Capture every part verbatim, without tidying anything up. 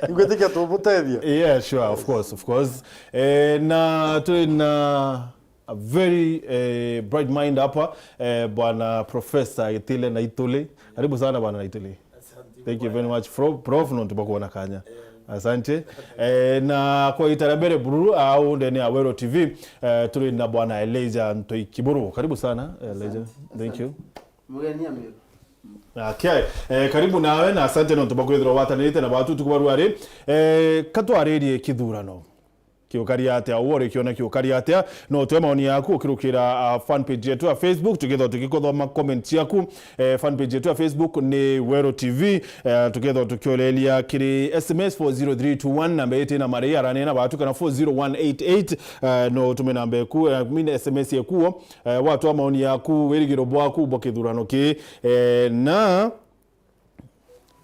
Ingwitikia tumutethia. Yeah, sure, of course, of course. Eh, na turi na a very, eh, bright mind hapa, eh, bwana Professor Gitile Naituli. Karibu sana bwana Naituli. Asante. Thank you very much, Prof, Prof, nontu bwa kuona kanya. Eh. Asante. Eh, na kwa ita ria mbere bururu au ndene ya Wero T V, eh, turi na bwana Elijah Ntoi Kiburu. Karibu sana, Elijah. Asante. Thank you. Asante. Mugeni Amiru. Okay. Eh, karibu nawe na asante nontu bwa kwithirwa watanirite na batu tuku barua ri. Eh, katwaririe kithurano. Kiukari atia? Uwe urikiona kiukari atia? No utwe maoni yaku ukirukira, ah, fan page yetu ya Facebook, tukethwa tukikuthoma comment ciaku. Eh, fan page yetu ya Facebook ni Wero T V. Eh, tukethwa tukiolelia kiri S M S four zero three two one, namba iti na mari aranena batu, kana four zero one eight eight. Eh, no utume namba eku, eh, I mean S M S ekuo. Eh, watwa maoni yaku, wirigiro bwaku bwa kithurano ki. Eh, na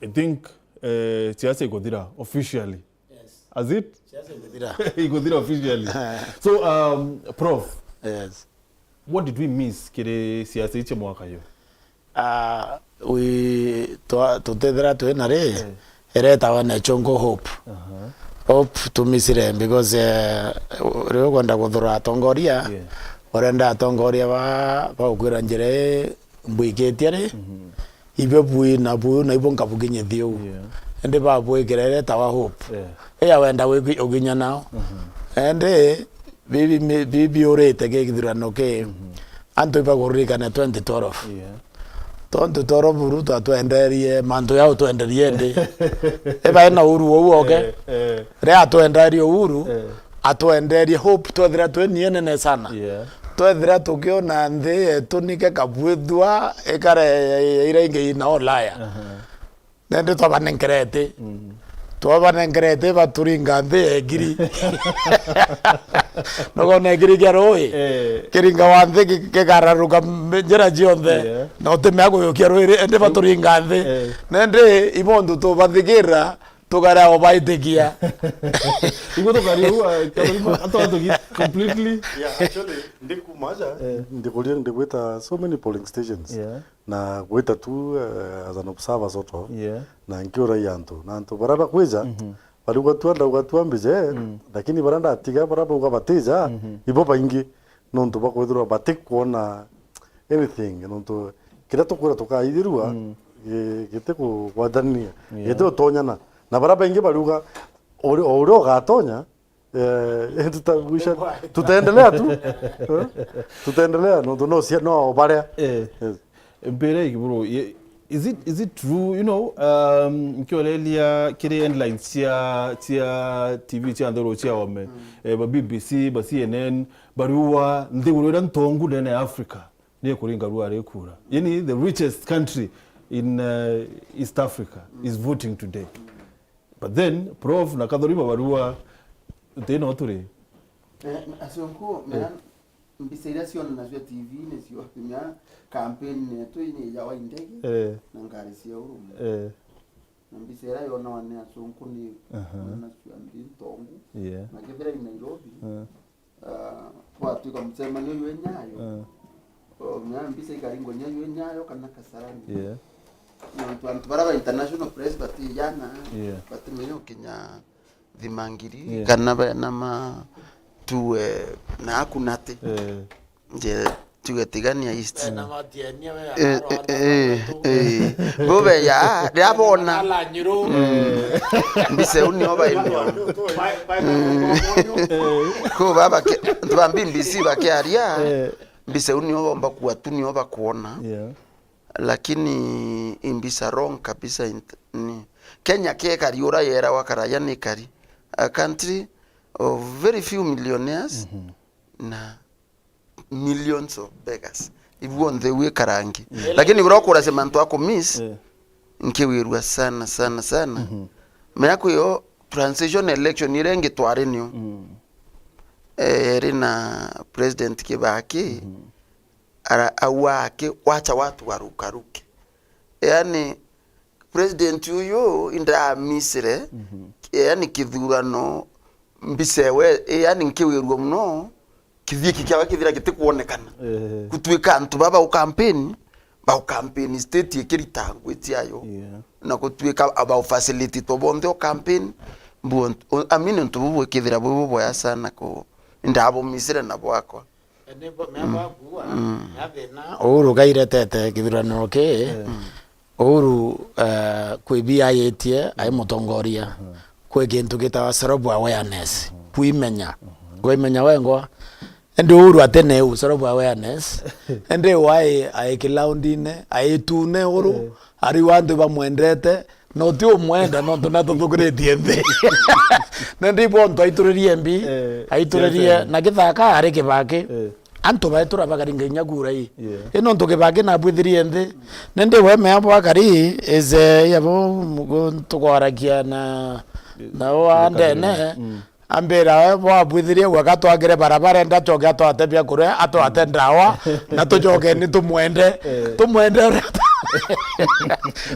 I think, eh, siasa ikuthira officially. Yes. Has it? Siasa ikuthira. Ikuthira officially. So, um, Prof, yes, what did we miss kiri siasa ici mwaka yu? Ah, we, twa-, tutethira twina ri, eh, iretawa na chongo hope. Aha. Hope tumisire because, eh, riu ukwenda kuthura atongoria, yeah, urenda atongoria ba, ba ukwira njira ii mbwikitie ri, mhm, ibio bwi na bu, na ibo nkabukinyithia uu. Yeah. Indi babwikira iretawa hope. Yeah. Iya wenda wiki-, ukinya nao. Mhm. Indi bibi mi-, bibi urite ki kithurano ki. Mhm. Antu ibakuririkane twenty twelve. Yeah. Twenty twelve Ruto atwenderie mantu ya utwenderie ndi. Ibae na Uhuru uu oke. Eh, eh. Ria atwenderie Uhuru, eh, atwenderie hope twethira twi nie nene sana. Yeah. Twethira tukiona nthi yetu nike kabwithua ikare ira ingi ina Ulaya. Aha. Nende twabanenkerete. Mm. Twabanenkerete baturinga nthi ya igiri. Nogona igiri kia rui. Eh. Kiringa wa nthi ki-, kikararuka mbe-, njira cionthe. Yeah. Na utimea kuyukia rui ri-, ende baturinga nthi. Eh. Nende ibondu tubathigira, tukarea ubaitikia. Igwe tukaria uu, ah, Kathurima, atwa tugi completely. Yeah, actually, ndikuma aja, eh, ndikuria, ndigwita so many polling stations. Yeah. Na gwita tu, eh, as an observer sort of, yeah, na nkiuragia antu. Na antu baria bakwija, mhm, bariuga tu, ndauga tu ambije, mm, lakini baria ndatiga, baria bauga batija, mhm, ibo baingi, nontu bakwithirwa batikwona anything, nontu kiria tukwira tukaithirua, mm, gi-, gitikugwatania, yeah, gitigutonyana. Na baria baingi bariuga, uri-, o uria ugatonya, eh, tuta-, we shall-, tutaendelea tu. Eh? Tutaendelea, no, no, cia-, no, baria. Eh. Yes. Mpira Kiburu, ye-, is it, is it true? You know, um, nkioreria kiri headlines cia, cia T V cia nthuru cia ome, mm, eh, ba B B C, ba C N N, bariuga nthiguru iria ntongu ndene ya Africa ni ikuringa rua rikura. Yani, the richest country in, uh, East Africa is voting today. But then, Prof na Kathurima bariuga, ti no turi. Eh, acio nku, eh, mea, mbica iria cionanagua T V-ini cio, mea, campaign yetu ini ya wa indege, eh, na ngari cia urume. Eh. Na mbica iria yonagwa ni acio nku ni, aha, yonanagua nthi ntongu. Yeah. Na kethira i Nairobi, eh. Ah, gwatuika mucemanio jwi Nyayo. Eh. O, mea mbica ikaringwa nya jwi Nyayo kana Kasarani. Yeah. Nontu antu baria ba International Press batijana, yeah, batimenya ukinya thimangiri, yeah, kana bena ma tu, eh, na akunati. Eh. Je, tuge Tigania East. Eh, eh, eh, eh. Bo beya, riria bona. Mm. Mbica iu nio bainio. Mm. Ku baba ke-, antu ba B B C bakiaria, eh, mbica iu nio bomba kuwa tu nio bakwona. Yeah. Lakini i mbica wrong kabisa int-, ni Kenya kekari ura yerawa karaya ni kari. A country of very few millionaires, mhm, na millions of beggars. Ibuo nthi wikarangi. Yeah. Lakini uria ukuracia mantu aku miss, eh, nkiwirua sana, sana, sana. Mhm. Mea kwi yo transition election iria ingi twari nio. Mm. Eh, ri na President Kibaki, mhm, ara-, aua aki, wacha watu warukaruke. Yani, President uyu indamisire, mhm, yani kithurano mbica ewe, yani nkiwirua muno, kithiiki kiawe kithira gitikwonekana. Eh. Gutuika antu baba u campaign, Bau campaign state ikirita ngui ciayo. Yeah. Na gutuika about facility to bonthe o campaign. Mbuo ntu-, o-, I mean, untu bubu ikithira bwi buboya sana ku, ndabumisire na bwakwa. Ene bo, mea bwakua, mm, na thina. Uhuru gairetete githurano ki? Yeah. Uhuru, eh, kwi biayitie, ai mutongoria. Mhm. Kwi kintu gitawa self awareness. Mhm. Kwimenya. Mhm. Kwimenya wengwa. Indi Uhuru atineu self awareness. Indi wai ai kilaundine, aitune uru, eh, ariu antu bamwendete, na uti umwenda, nontu natuthukiritie nthi. Na ndi bontu aituririe mbi, eh, aituririe siasa, na githaka ari Kibaki. Eh. Antu baitura bakaringa inya kura ii. Yeah. I nontu Kibaki nabwithirie nthi. Nindi we mea bwakari, is, eh, yabo mugo tukwarakia na, na wa ndene. Mm. Ambira we, bwabwithirie gweka twagire barabara, enda acoke atwate bia kuria, atwate ndawa, na tucoke ni tumwende. Eh. Tumwende uria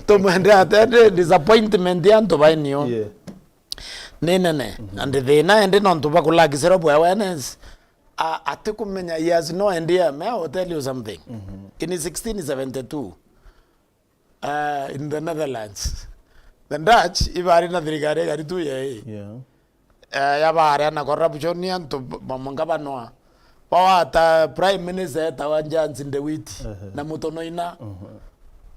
tumwende ate, ndi disappointment ya antu bainio. Yeah. Ni nene. Mhm. And thina indi nontu bwa kulack self awareness, a-, atikumenya, he has no idea. Me, I will tell you something. Mhm. In sixteen seventy-two, uh, in the Netherlands, the Dutch ibari na thirikari igari tu yei. Yeah. Eh, ya baria na corruption, antu ba-, bamwe ngabanwa. Bawata prime minister etawa Jens de Witt, ehe, na Mutonoina. Mhm.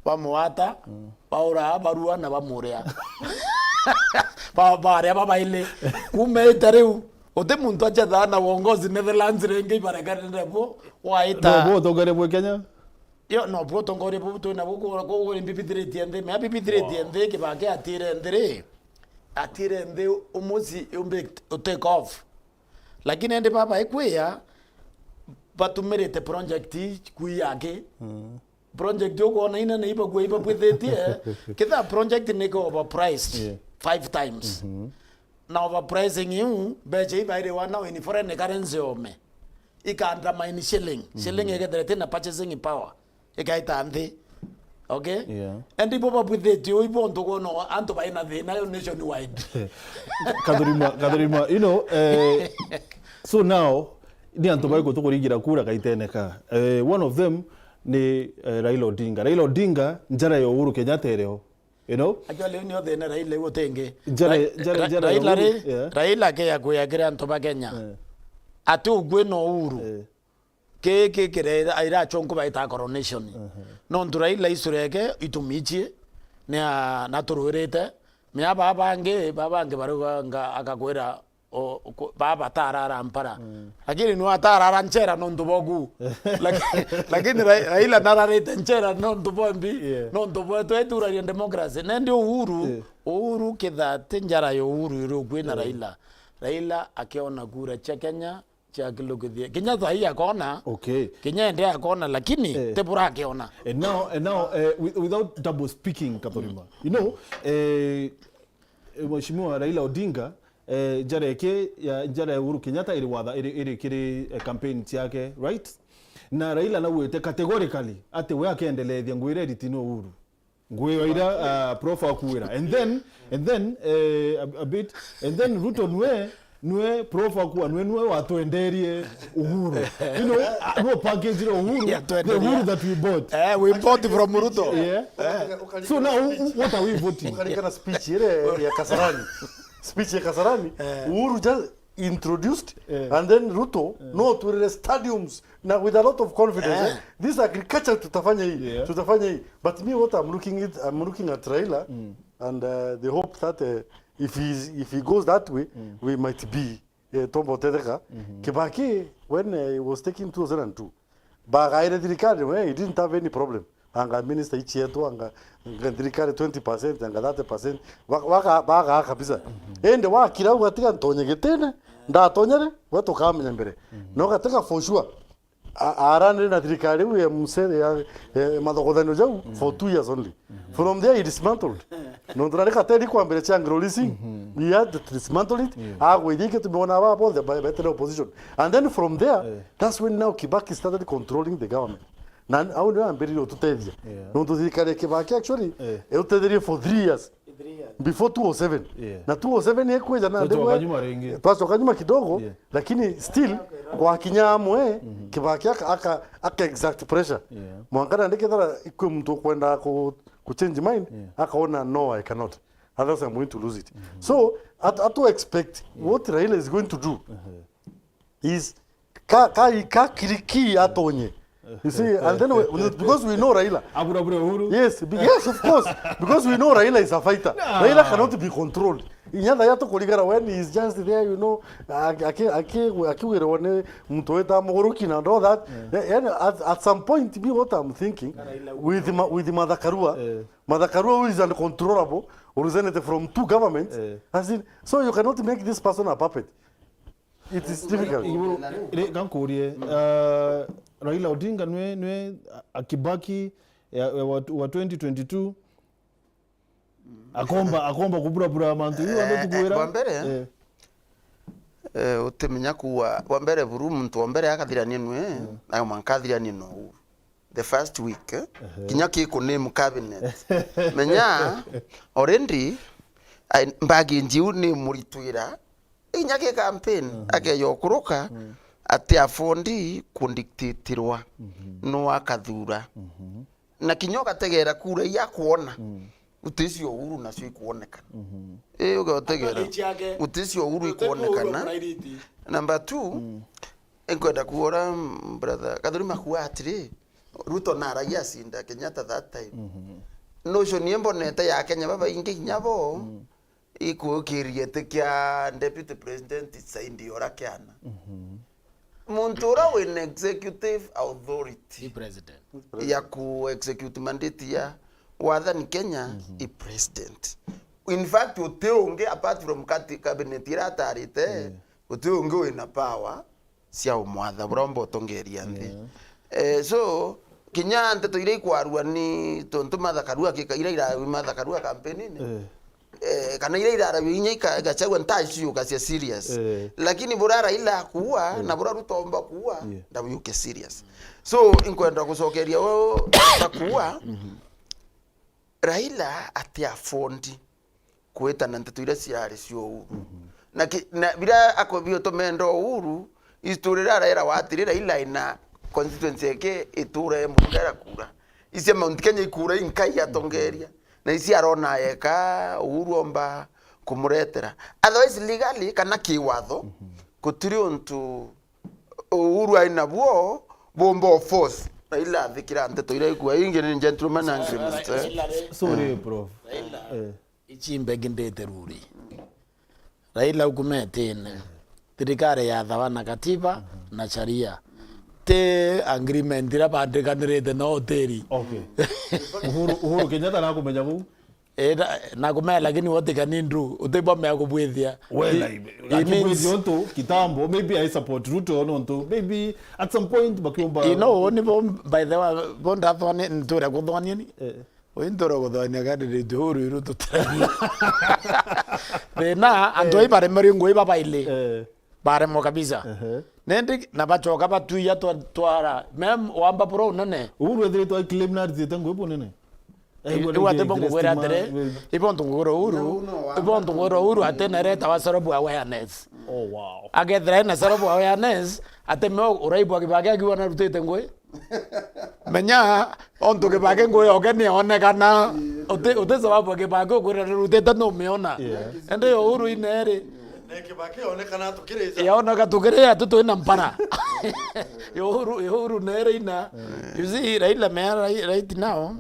Bamwata, mm, baura barua na bamuria. Ba-, baria babaili. Kuma ita riu, uti muntu achethaa na wongozi Netherlands ringi ibarekanire bo, waita. No, bo utongoria bwa Kenya? Yo, no, bwo utongoria bubu twina buo ku-, ku-, ku-, mbibithiritie nthi, mea bibithiritie nthi, Kibaki atire nthi ri, atire nthi umuci umbi u take off. Lakini indi baba ikwia, batumirite project kui yake. Mm. Project ukwona inene ibagua ibabwithitie, kitha project niko overpriced, yeah, five times. Mhm. Na overpricing iu, mbecha ibairiwa now in foreign currency ome. Ika undermine shilling. Shilling, mhm, igethira itina purchasing power. Ikaita nthi. Okay? Yeah. Endi bo babwithitie ui bontu kwona antu baina thina yo nationwide. Kathurima, Kathurima, you know, eh, so now, ni antu bariku tukuringira kura kaitene ka? Eh, one of them ni, eh, Raila Odinga. Raila Odinga, njara ya Uhuru Kenyatta irio. You know? Actually, nio thina Raila iu utingi. Njara, Ra-, njara, Ra-, njara ya Raila Uhuru, ri, yeah. Raila ke ya kuya kiri antu ba Kenya. Yeah. Ati ugwe no Uhuru. Yeah. Ki, ki, kire ira, ira achonku baita coronation. Mhm. Nontu Raila isura yake itumichie, ni a-, naturwirite. Mea baba bangi, baba bangi barauga nga, akakwira, o, ku-, baba batarara mpara. Mm. Lakini nwe atarara nchera nontu boku. Laki-, lakini Ra-, Raila nararite nchera nontu bwa mbi, yeah, nontu bwetu eturagia democracy. Nendi Uhuru, yeah, Uhuru kitha ti njara ya Uhuru iri ukwi na, yeah, Raila. Raila akiona kura cia Kenya, ciakilukithie. Kinya thaa hii akona. Okay. Kinya ende akona, lakini, eh, ti burakiona. And now, and now, eh, with-, without double speaking, Kathurima, mm, you know, eh, eh, Mheshimiwa Raila Odinga, eh, njara eke ya, njara ya Uhuru Kenyatta iri watha, iri, iri kiri, eh, campaign ciake, right? Na Raila naugite categorically ati we akendeleethia ngwire ritino Uhuru. Ngwira ira, uh, prof akuwira. And then, and then, eh, a, a bit, and then Ruto nwe, nwe prof akuwa, nwe, nwe watwenderie Uhuru. You know, uh, nwe package Uhuru, the Uhuru that we bought. Eh, we bought from Ruto. Yeah. Eh. So now, who, who, what are we voting? Ukarikana speech ire ya Kasarani. Speech ya Kasarani. Eh. Uhuru just introduced, eh, and then Ruto, eh, no twirire stadiums na with a lot of confidence, eh, eh. This agriculture tutafanya hii, yeah, tutafanya hii. But me, what I'm looking it, I'm looking at Raila, mm, and, uh, the hope that, uh, if he's, if he goes that way, mm, we might be, uh, tomba utetheka. Mm-hmm. Kibaki, when, uh, he was taking two thousand and two, bagaire thirikari, we, he didn't have any problem. Anga minister ichietwa, anga, anga thirikari twenty percent, anga thirty percent. Wa-, waka-, bagaa kabisa. Mhm. Indi wakira ugatiga ntonye gitine, ndatonye ri, we tukamenya mbere. Mhm. No gatiga for sure. A-, aranire na thirikari iu ya mse-, ya, ya mathogothanio jau, mhm, for two years only. Mhm. From there he dismantled. Nontu nari kateri kwambire cia Anglo Leasing, mhm, he had to dismantle it. Yeah. Agwithia ikio tumeona aba bonthe ba-, betire opposition. And then from there, yeah, that's when now Kibaki started controlling the government. Na au nio ambiririe ututethia. Yeah. Nontu thirikari ya Kibaki actually, eh, irutetherie for three years. Three years. before two oh seven. Yeah. Na two oh seven ikwija na Twacoka ndimwe, nyuma ringi. Twacoka nyuma kidogo, Yeah. lakini still, gwakinya amwe, Kibaki aka, aka, aka exact pressure. Yeah. Mwanka nandi kethira ikwi muntu ukwenda ku, ku change mind, Yeah. akaona, "No, I cannot. Otherwise, I'm going to lose it." So, at, at to expect what Raila is going to do is ka, ka, ka kiriki atonye. You see, and then we, we, because we know Raila. Abura bure Uhuru. Yes, be-, yes, of course. Because we know Raila is a fighter. No. Raila cannot be controlled. Inya thaa ya tukurigara when he is just there, you know, aki-, aki-, aki-, akiwirwa ni muntu wita muguruki na all that. Yeah. Ya-, yani, at, at some point, be what I'm thinking, with Ma-, with Martha Karua, Yeah. Martha Karua who is uncontrollable, originated from two governments. Yeah. As in, so you cannot make this person a puppet. It is difficult. Iguru, re-, ka nkurie, uh, Raila Odinga nwe, nwe a Kibaki ya, ya wa, wa twenty twenty-two, akomba, akomba kuburabura mantu. Iu ando Eh, eh, tukwira. Bwa mbere, Eh. eh, utimenya kuwa, bwa mbere buru muntu wa mbere akathirania nwe, Mm. nayo mwanka athiranie no Uhuru. The first week, eh? Ehe. Kinya kiku name cabinet. Menya, already, ai, mbagi njiu ni muritwira, inya ki campaign, Mhm. akeja ukuruka, Mm. ati afford kudictatirwa, Mhm. no akathura. Mhm. Na kinya ugategera kura iya kwona, Mm. uticio Uhuru nacio ikwonekana. Mhm. Ii, ugategera. Atwiki ciake. Uticio Uhuru Uteku Uhuru ikwonekana. Priority. Number two, Mm. inkwenda kuura, mm, brother, Kathuri Makua atiri, Ruto naragia acinda Kenyatta that time. Mhm. Notion imbonete ya Kenya babaingi kinya bo, Mm. ikuukiria iti kia Deputy President Saidi ora kiana. Mhm. Muntu ura wina executive authority Ni president. ya ku execute mandate ya wathani Kenya Mhm. i president. In fact, uti ungi apart from kati-, cabinet ira atarite, Yeah. uti ungi wina power cia umwatha, buria umba utongeria nthi. Yeah. Eh, so, kinya nteto iria ikwarua ni tontu Martha Karua akika-, iria irawi Martha Karua campaign-ini, Eh. eh, kana iria iraragio inya ika-, igachagua ntaciuka cia serious. Eh. Lakini buria Raila akuua, Eh. na buria Ruto omba kuua, Yeah. ndawiuke serious. So, inkwenda gucokeria we, Karua, Mhm. Raila ati afford kwita na nteto iria ciari cia Uhuru. Mhm. Na ki-, na biria akobi utumenda Uhuru, history iria arera wa atiri, Raila ina constituency yake itura ya Murunga ya kura. Icia Mount Kenya ikura inkai atongeria. Na ici arona yeka Uhuru omba kumuretera. Otherwise, legally kana kiwatho, Mhm. gutiri untu Uhuru aina buo bumba force. Raila athikira nteto iria ikua. Ingi ni gentleman agreement, eh? Sorry, Prof. Raila. Eh. Ichimbe ngindite ruri. Raila ukumetine. Thirikari yathawa na katiba na sharia. Ti agreement iria bandikanirite na hoteli. Okay. Uhuru, Uhuru Kenyatta nakumenya buu? Eh, na, nakumenya, lakini what can he do? Utibomea kubwithia. Well, He, I, he lakini needs bwithia untu kitambo, maybe I support Ruto nontu, maybe at some point bakiumba You know, ni bo, by the way, bo ndathwani, ntura kuthwanieni. Eh. Uyu ntura kuthwania candidate Uhuru iru tutaragia. Thina, antu ai baremeri ngui babaili. Eh. Baremwa kabisa. Ehe. Nendi, na bachoka batuia twa-, twara. Mem, wamba bura unene. Uhuru ethiritwe ai claim na aritite ngui bunene. Riu ati bo ngugwira atiri, ibo ntu ngugwira Uhuru, ibo ntu ngugwira Uhuru ati na iretawa self awareness. Oh, wow. Akethira ena self awareness, ati me uraibwa Kibaki akiwa narutite ngui. Menya, ontu Kibaki ngui yoke ni onekana. Uti, uti sababu Kibaki ukwira narutite numiona. Yeah. Ende yo Uhuru ineri. Na Kibaki onekana tukiri nja. Yaoneka tukiri atu twina mpara. Yo Uhuru, yo Uhuru neri ina. You see, Raila mea right, right now.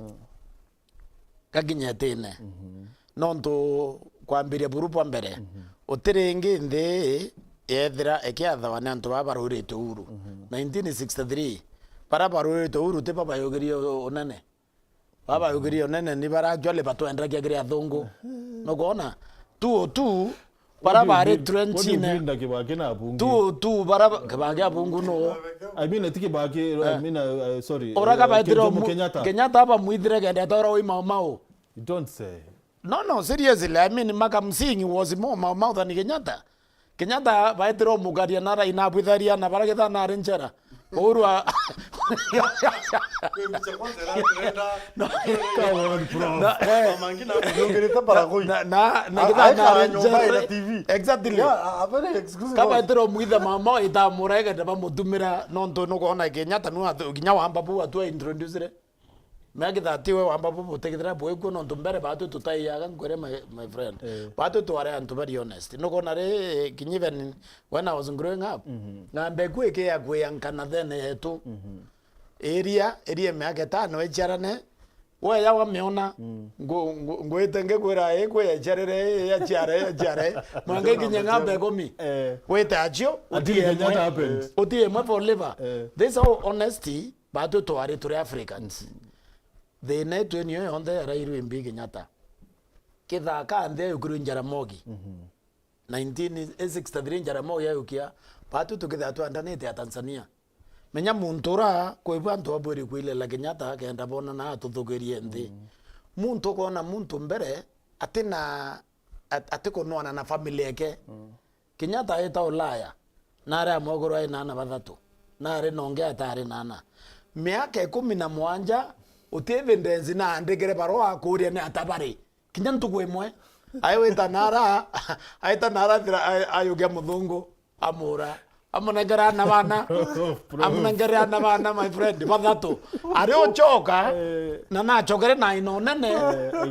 Gakinyetine. Mhm. Nontu kwambiria buru bwa mbere, Mhm. uti ringi nthi ii yethira ikiathawa ni antu baa barwirite Uhuru. Mhm. Nineteen sixty-three, bara barwirite Uhuru ti babayugirie u-, unene. Baa bayugirie unene ni bara actually batwendagia kiri athungu. Mhm. Nukwona? Two oh two, Bara bari trenchine. What do you mean na Kibaki na abunge? Tu, tu, bara ba-, Kibaki abungu no. I mean, ati Kibaki, I mean, uh, uh, sorry. Uraga uh, baitire Jomo mu-, Kenyatta. Kenyatta aba mwithire kenda tora wi Mau Mau. You don't say. No, no, seriously. I mean, Maka Msingi was more Mau Mau than Kenyatta. Kenyatta baitire umugaria na rai na bwitharia na bara githana ari njera. Uhuru a-, Kwĩ mbica kwanza ĩraturenda. No. Come on, bro. Na, eh, Mama ngina kuongerete baragoi. Na, na, na A- githa aikara na nyomba ina njere- T V. Exactly. Yeah, a very exclusive Kaba house. Etero mwithe mama ita murege ndaba mutumira nontu nukwona Kenyatta nu athu- kinya wamba bu atu introducere. Mea githati we wamba bu butegithira bwikwo nontu mbere batu tutaiyaga nkwere my, my friend. Eh. Batu tware antu very honest. Nukwona ri kinya even when I was growing up. Ng'ambe kwi ke ya kwiya nkana thene yetu. Area, area miaka itano iciarane. Weya wamiona. Ngu- ngu- Ngwite ngikwira ii kwi yaciarire ii yaciare yaciare. Mwanka ikinya ng'ambe ikumi. Eh. Wite acio Until utie Kenyatta imwe. happens. Utie imwe for liver. Eh. This how honesty batu twari turi Africans. Thina itu niyo yonthe yarairwe mbi Kenyatta. Kithaka nthi ayukirwe Jaramogi. Nineteen sixty-three Jaramogi ayukia. Batu tukithira twandanite ya Tanzania. Menya muntu ura kwibwa antu babwiri kwilela Kenyatta kenda bonana atuthukirie nthi. Muntu ukona muntu mbere atina at- atikunwana na family yake. Kenyatta aita Ulaya, nari amwekuru ai na ana bathatu, nari na ungi atari na ana. Miaka ikumi na mwanja, uti evidence na andikire barua akuria ni ata bari. Kinya ntuku imwe, ai wita nara, aita nara thira, ai- ayugia muthungu, amura. Amunengere ana bana, amunengere ana bana, my friend, bathatu. Ari ucoka, na nachokere na ino nene,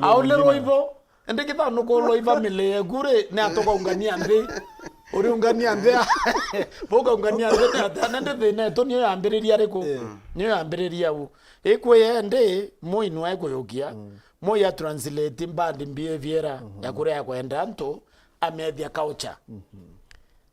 aulirwo ibo, Indi kitha nukulwa i family yeku ri, ni atukaungania nthi. Uriungania nthi a-, bukaungania nthi ni atia? Nindi thina yetu niyo yambiriria riku? Niyo yambiriria u. Ikwi yendi, Moi nwe kuyukia. Moi a translate bad behavior ya kuria ya kwenda antu, amethia culture.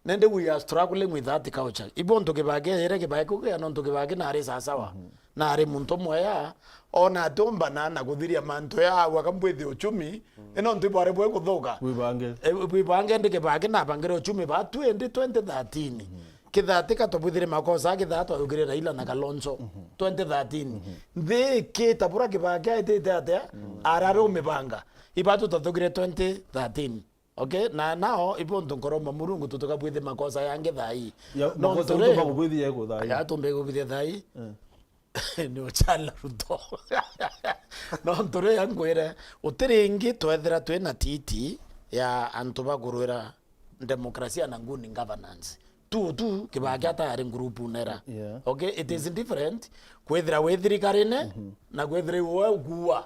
Nindi we are struggling with that culture. Ibo ntu Kibaki ere Kibaki kugia nontu Kibaki nari sasawa. Nari muntu mwea, ona atumbana na kuthiria mantu ya au akambwithia uchumi, ino ntu ibware bwe kuthuka. Wibange. E, bwibange ndi Kibaki nabangire uchumi batu indi twenty thirteen. Kithati katubwithire makosa, kithati twayukire Raila na Kalonzo. Twenty thirteen. Nthi ikita bura Kibaki aitite atia? Arari umibanga. Ibatu tathukire twenty thirteen. Okay, na nao ibo ntu nkoromba Murungu tutukabwithi makosa yangi thai. Ya, No makosa ntu utu ri, bakubwithia eko thai. ya tumbigubithia thai. Eh. Ni uchala Ruto. No ntu ri ya ngwire, uti ringi twethira twina titi ya antu bakurwira demokrasia na good governance. Tu tu Kibaki atari group nera. Yeah. Okay, it is different kwithira wi thirikarine na kwithira iwe ukuwa.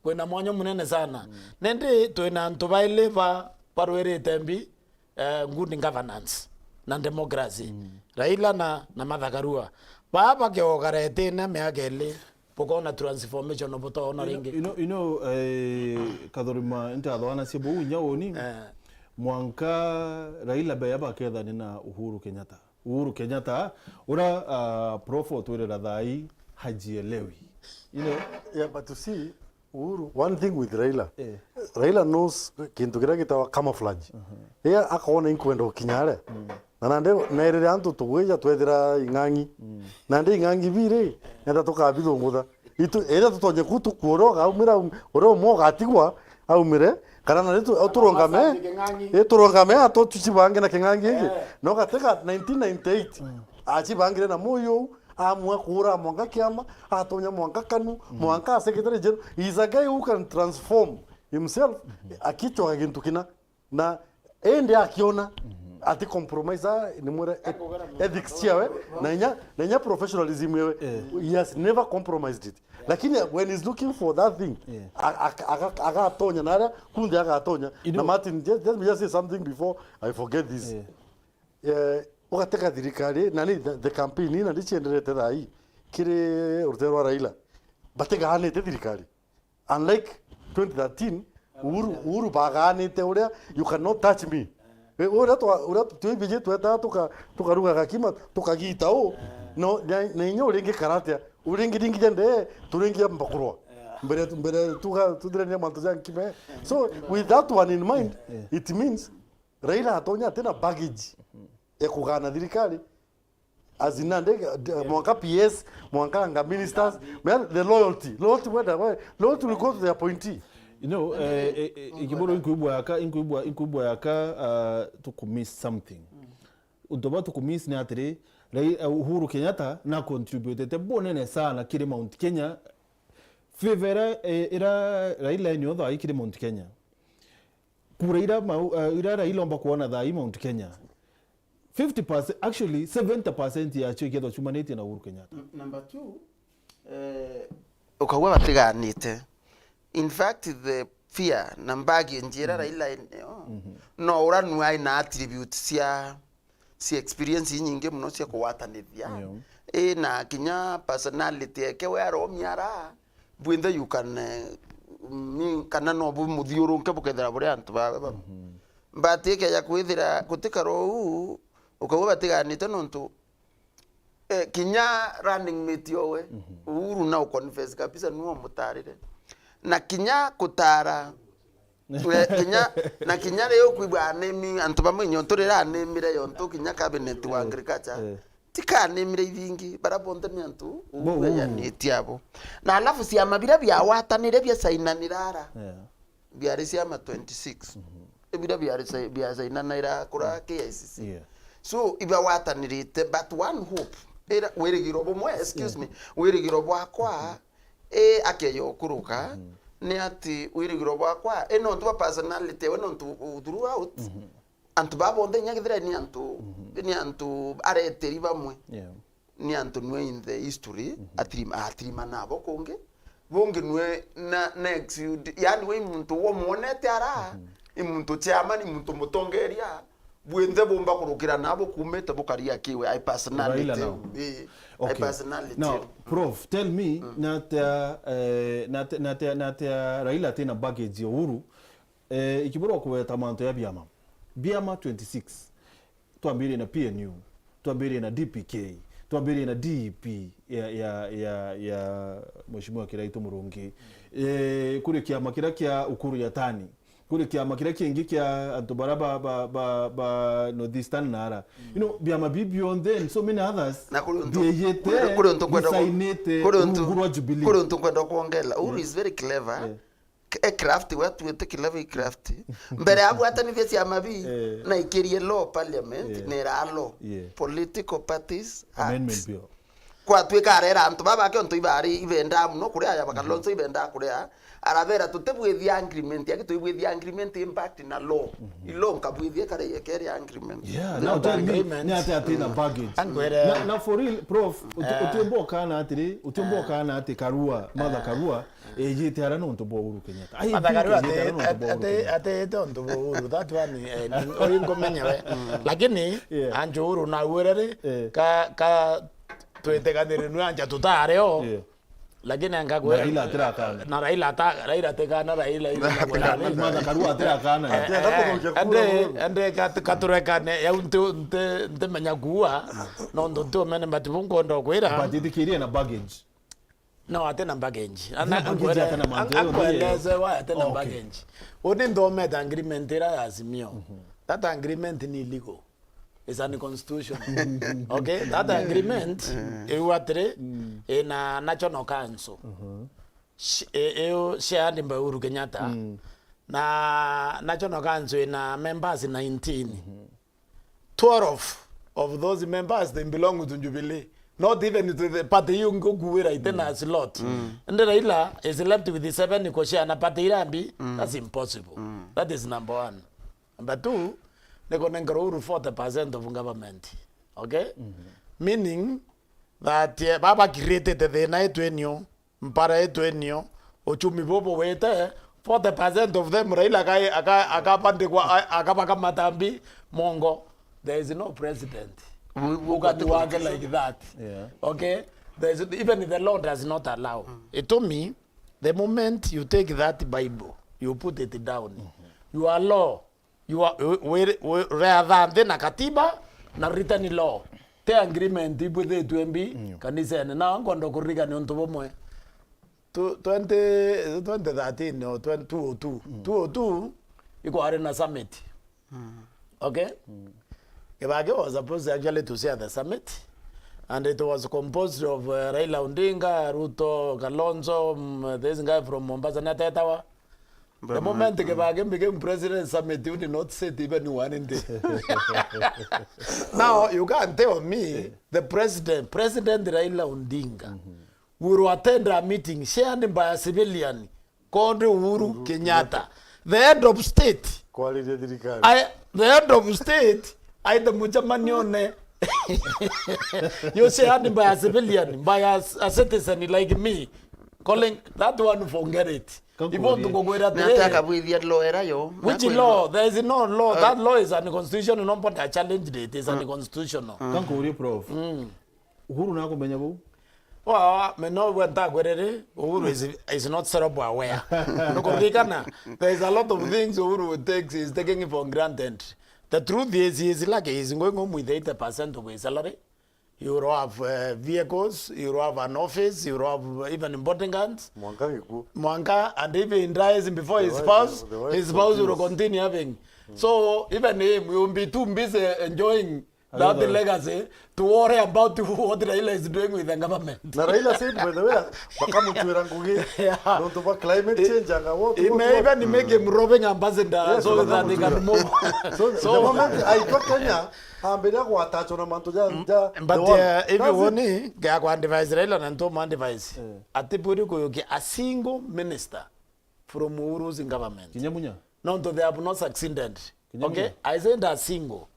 Kwina mwanya munene sana. Nindi twina antu baili ba barwirite mbi, eh, good governance na democracy. Raila na, na Martha Karua. Baa bakiogaretine miaka ili, bukona transformation butaona ringi. Ino, ino, eh, Kathurima ntathwanasie buu inya uni. Eh. Mwanka Raila beya bakethani na Uhuru Kenyatta. Uhuru Kenyatta, ura, ah, prof otwirira thai hajielewi. You know? Yeah, but you see, Uhuru, one thing with Raila, Eh. Raila knows kintu kiria gitawa camouflage. Ria akona inkwenda gukinya aria. Na nandi nairire antu tugwija twethira ing'ang'i. Nandi ing'ang'i biri, nenda tukabithungutha. Itu, ethira tutonye ku tukua uria ugaumira, uria umwe ugatigwa, aumire, kana na ritu, turungame, i turungame, atu tucibange na king'ang'i ingi. No gateka nineteen ninety-eight, acibangire na muyu, amua kuura mwanka kiama, atonya mwanka kanu, mwanka secretary general. He is a guy who can transform himself, akichoka gintu kina. Na indi akiona ati compromise, ah, ni mwira eth-, ethics ciawe, na inya, na inya professionalism yawe. He has never compromised it. Lakini when he's looking for that thing, a-, a-, aga-, agatonya na aria kunthe agatonya. Na Martin, just, let me just say something before I forget this. Eh, ugateka thirikari, na ni the, the campaign, na ni cienderete thai, kiri rutero rwa Raila. Batigaanite thirikari. Unlike twenty thirteen, Uhuru, Uhuru bagaanite uria, "You cannot touch me." We, uria twa-, uria twi biji tweta tuka-, tukaruga gakima, tukagita u, no, na, na inya uringi karatia, uringi ringi jende, turingi mbakurwa. Mbere, mbere tuga, tuthirania mantu ja nkime. So, with that one in mind, it means Raila atonya atina baggage ya kugana thirikari. As in, ande, d-, mwanka P S, mwanka anga ministers, man, the loyalty. Loyalty, whether, why, loyalty will go to the appointee. You know, eh, eh, eh, ikiboro inkuibwa yaka, inkuibwa, inkuibwa yaka, uh, to commit something. Untu ba to commit ni atiri, Rai-, Uhuru Kenyatta na contributete bunene sana kiri Mount Kenya. Favor ira, eh, ira Raila enio thaa ii kiri Mount Kenya. Kura ira mau-, eh, ira Raila omba kuona thaa ii Mount Kenya, fifty percent, actually seventy percent yacio ikethwa ciumanitie na Uhuru Kenyatta. N-, number two, eh, ukauga batiganite. In fact, the fear na baggage ira Raila enio, no ura nu ai na attributes cia cia experience inyingi muno cia kugwatanithia. Yeah. I na kinya personality yake we aromia ara, bwinthe you can, eh, mean, kana no bumuthiurunke bukethira buri antu bawe bamwe. But ikeja kwithira gutikara uu, ukauga batiganite nontu, eh, kinya running mate owe, Uhuru na uconfess kabisa niwe umutarire. Na kinya kutara, we, kinya, na kinya ri ukwigua anemi, antu bamwe nyo turi ra anemire yontu kinya cabinet wa agriculture, eh, ti ka anemire ithingi, bara bonthe ni antu Bo, Uhuru uu. Eyanitie abo. Na alafu ciama biria biagwatanire biacainanira ara, Yeah. biari ciama twenty-six. Biria biari ca-, biacainanira kura K I C C. Yeah. So, ibagwatanirite, but one hope, ira, wirigiro bumwe, excuse me, wirigiro bwakwa, i akeja ukuruka, ni ati wirigiro bwakwa, i nontu bwa personality we, nontu u-, throughout, antu baa bonthe inya kethira ni antu, ni antu areteri bamwe. Yeah. Ni antu nwe in the history, atirima-, atirima nabo kungi. Bungi nwe na, na exude, yani we i muntu womwonete ara, i muntu chairman, i muntu mutongeria, bwinthe bumba kurukira nabo kumite bukaria kiwe, i personality. Raila now. Eh, i Okay. personality. Now, Prof, tell me, natia, eh, natia, natia, natia Raila atina baggage ya Uhuru, eh, ikiburwa kuweta mantu ya biama. Biama twenty-six. Twambirie na P N U, twambirie na D P K, twambirie na D E P ya, ya, ya, ya Mheshimiwa Kiraitu Murungi. Eh, kuri kiama kiria kia Ukuru Yatani, kuri kiama kiria kingi kia antu bara ba, ba, ba, ba North Eastern na ara. You know, biama biu bionthe and so many others Na kuri untu, bieyite, kuri, kuri untu nkwenda ku-, bisainite kuri untu, rungu rwa Jubilee. Kuri untu nkwenda kwongela. Uhuru is very clever. Yeah. K-, e craft, we atuite clever, e craft. Mbere abwatanithie ciama bi, Eh. na ikirie law parliament, Yeah. nera law. Yeah. Political Parties Act. Amendment Bill. Kwatuika arera antu baba ake ontu ibari ibenda muno kuria ya Bakalonzo ibenda kuria. Arabera tutibwithia agreement, agi tuibwithia agreement impact na law. I law nkabwithia kare yekere agreement. Yeah, Na now tell me, agreement. Ni ati ati na baggage. Ankwere. Na, na for real, Prof, uti-, Eh. utiumba ukana atiri, utiumba Eh. ukana ati Karua, Martha Karua, ejite ara nontu bwa Uhuru Kenyatta. Ai, Martha Karua ejite ara ate-, nontu bwa Uhuru ate-, Kenyatta. Atete ontu bwa Uhuru, that one, eh, ni-, uri nkumenya we. Lakini, Yeah. anjo Uhuru na uere ri, Eh. ka, ka twiteganire nwe anja tutare o. Yeah. Lakini anga Na kwe-, Raila atirakana. Na Raila ata-, Raila atikana, Raila, Raila Na kwenda Raila. Martha Karua atirakana. Eh, Atenda eh, kurukia kura ande, Uhuru. Ande kat-, katurekane, yau nti, nti, ntimenya kuua, nontu nti umene, but bu nkwenda kwira. But ithikirie na baggage. No, ate na baggage. Ana, Ate na baggage, ankwere-, ate na mantu an-, yayo, ankweleze why ate na Okay. baggage. Uni nthomete agreement ira ya Azimio. That agreement ni illegal. It's unconstitutional. Okay? That agreement, iu atiri, ina National Council. Sh-, i-, iu shared by Uhuru Kenyatta. Na National Council ina members nineteen. Twelve of those members, they belong to Jubilee. Not even to the party you ngukuwira ite na slot. Ende Raila is left with seven iko share na party iria mbi. That's impossible. That is number one. Number two, niko nengera Uhuru forty percent of government. Okay? Meaning that, eh, baba created thina itwenio. Mpara itwenio, uchumi bubu wite, forty percent of them Raila aka-, aka-, akabandikwa, a-, akabaka matambi mongo. There is no president who can work like that. Yeah. Okay? There is, even the law does not allow. Itumi, the moment you take that Bible, you put it down, your law, you are, we, we, we, rather than na katiba na written law. Te agreement ibwithitwe mbi kanisene. Na nkwenda kuririkania untu bumwe. Tu-, twenty, twenty thirteen or twenty, two oh two. Two oh two, ikwari na summit. Okay? Kibaki was supposed actually to chair the summit. And it was composed of, uh, Raila Odinga, Ruto, Kalonzo, mm, this guy from Mombasa, ni atetawa. The moment Kibaki became president, summit you did not sit even one day. Now, you can't tell me the president, President Raila Odinga, will attend a meeting shared by a civilian called Uhuru Kenyatta. The head of state. Kwariria thirikari. I, the head of state, aite mucemanione. You shared by a civilian, by a, a citizen like me, calling that one, forget it. Ibo ntukugwira atiri, ati akabwithia law era yo? Which law? There is no law. That law is unconstitutional. Nobody challenged it. It's unconstitutional. Kankurie, Prof. Uhuru nakumenya bau? Wa, me no we ntakwiriri, Uhuru is, is not self aware. Nukuririkana, there is a lot of things Uhuru takes, is taking for granted. The truth is, he is lucky, he is going home with eighty percent of his salary. You will have, uh, vehicles, you will have an office, you will have even bodyguards. Mwanka gikuo. Mwanka, and if he dies before his spouse, his spouse will continue having. So, even him, he will be too busy enjoying that legacy to worry about what Raila is doing with the government. Na Raila said, by the way, bakamutwira ngugi, nontu bwa climate change, anga what, he may even make him roving ambassador so that he can move. So, the moment aitwa Kenya, ambiria gwatachwa na mantu ja, ja, but, uh, if you want, ngakwa advise Raila na ntomu advise. Ati buri kuyukia a single minister from Uhuru's government. Kinya Munya? Nontu they have not succeeded. Okay? I said a single.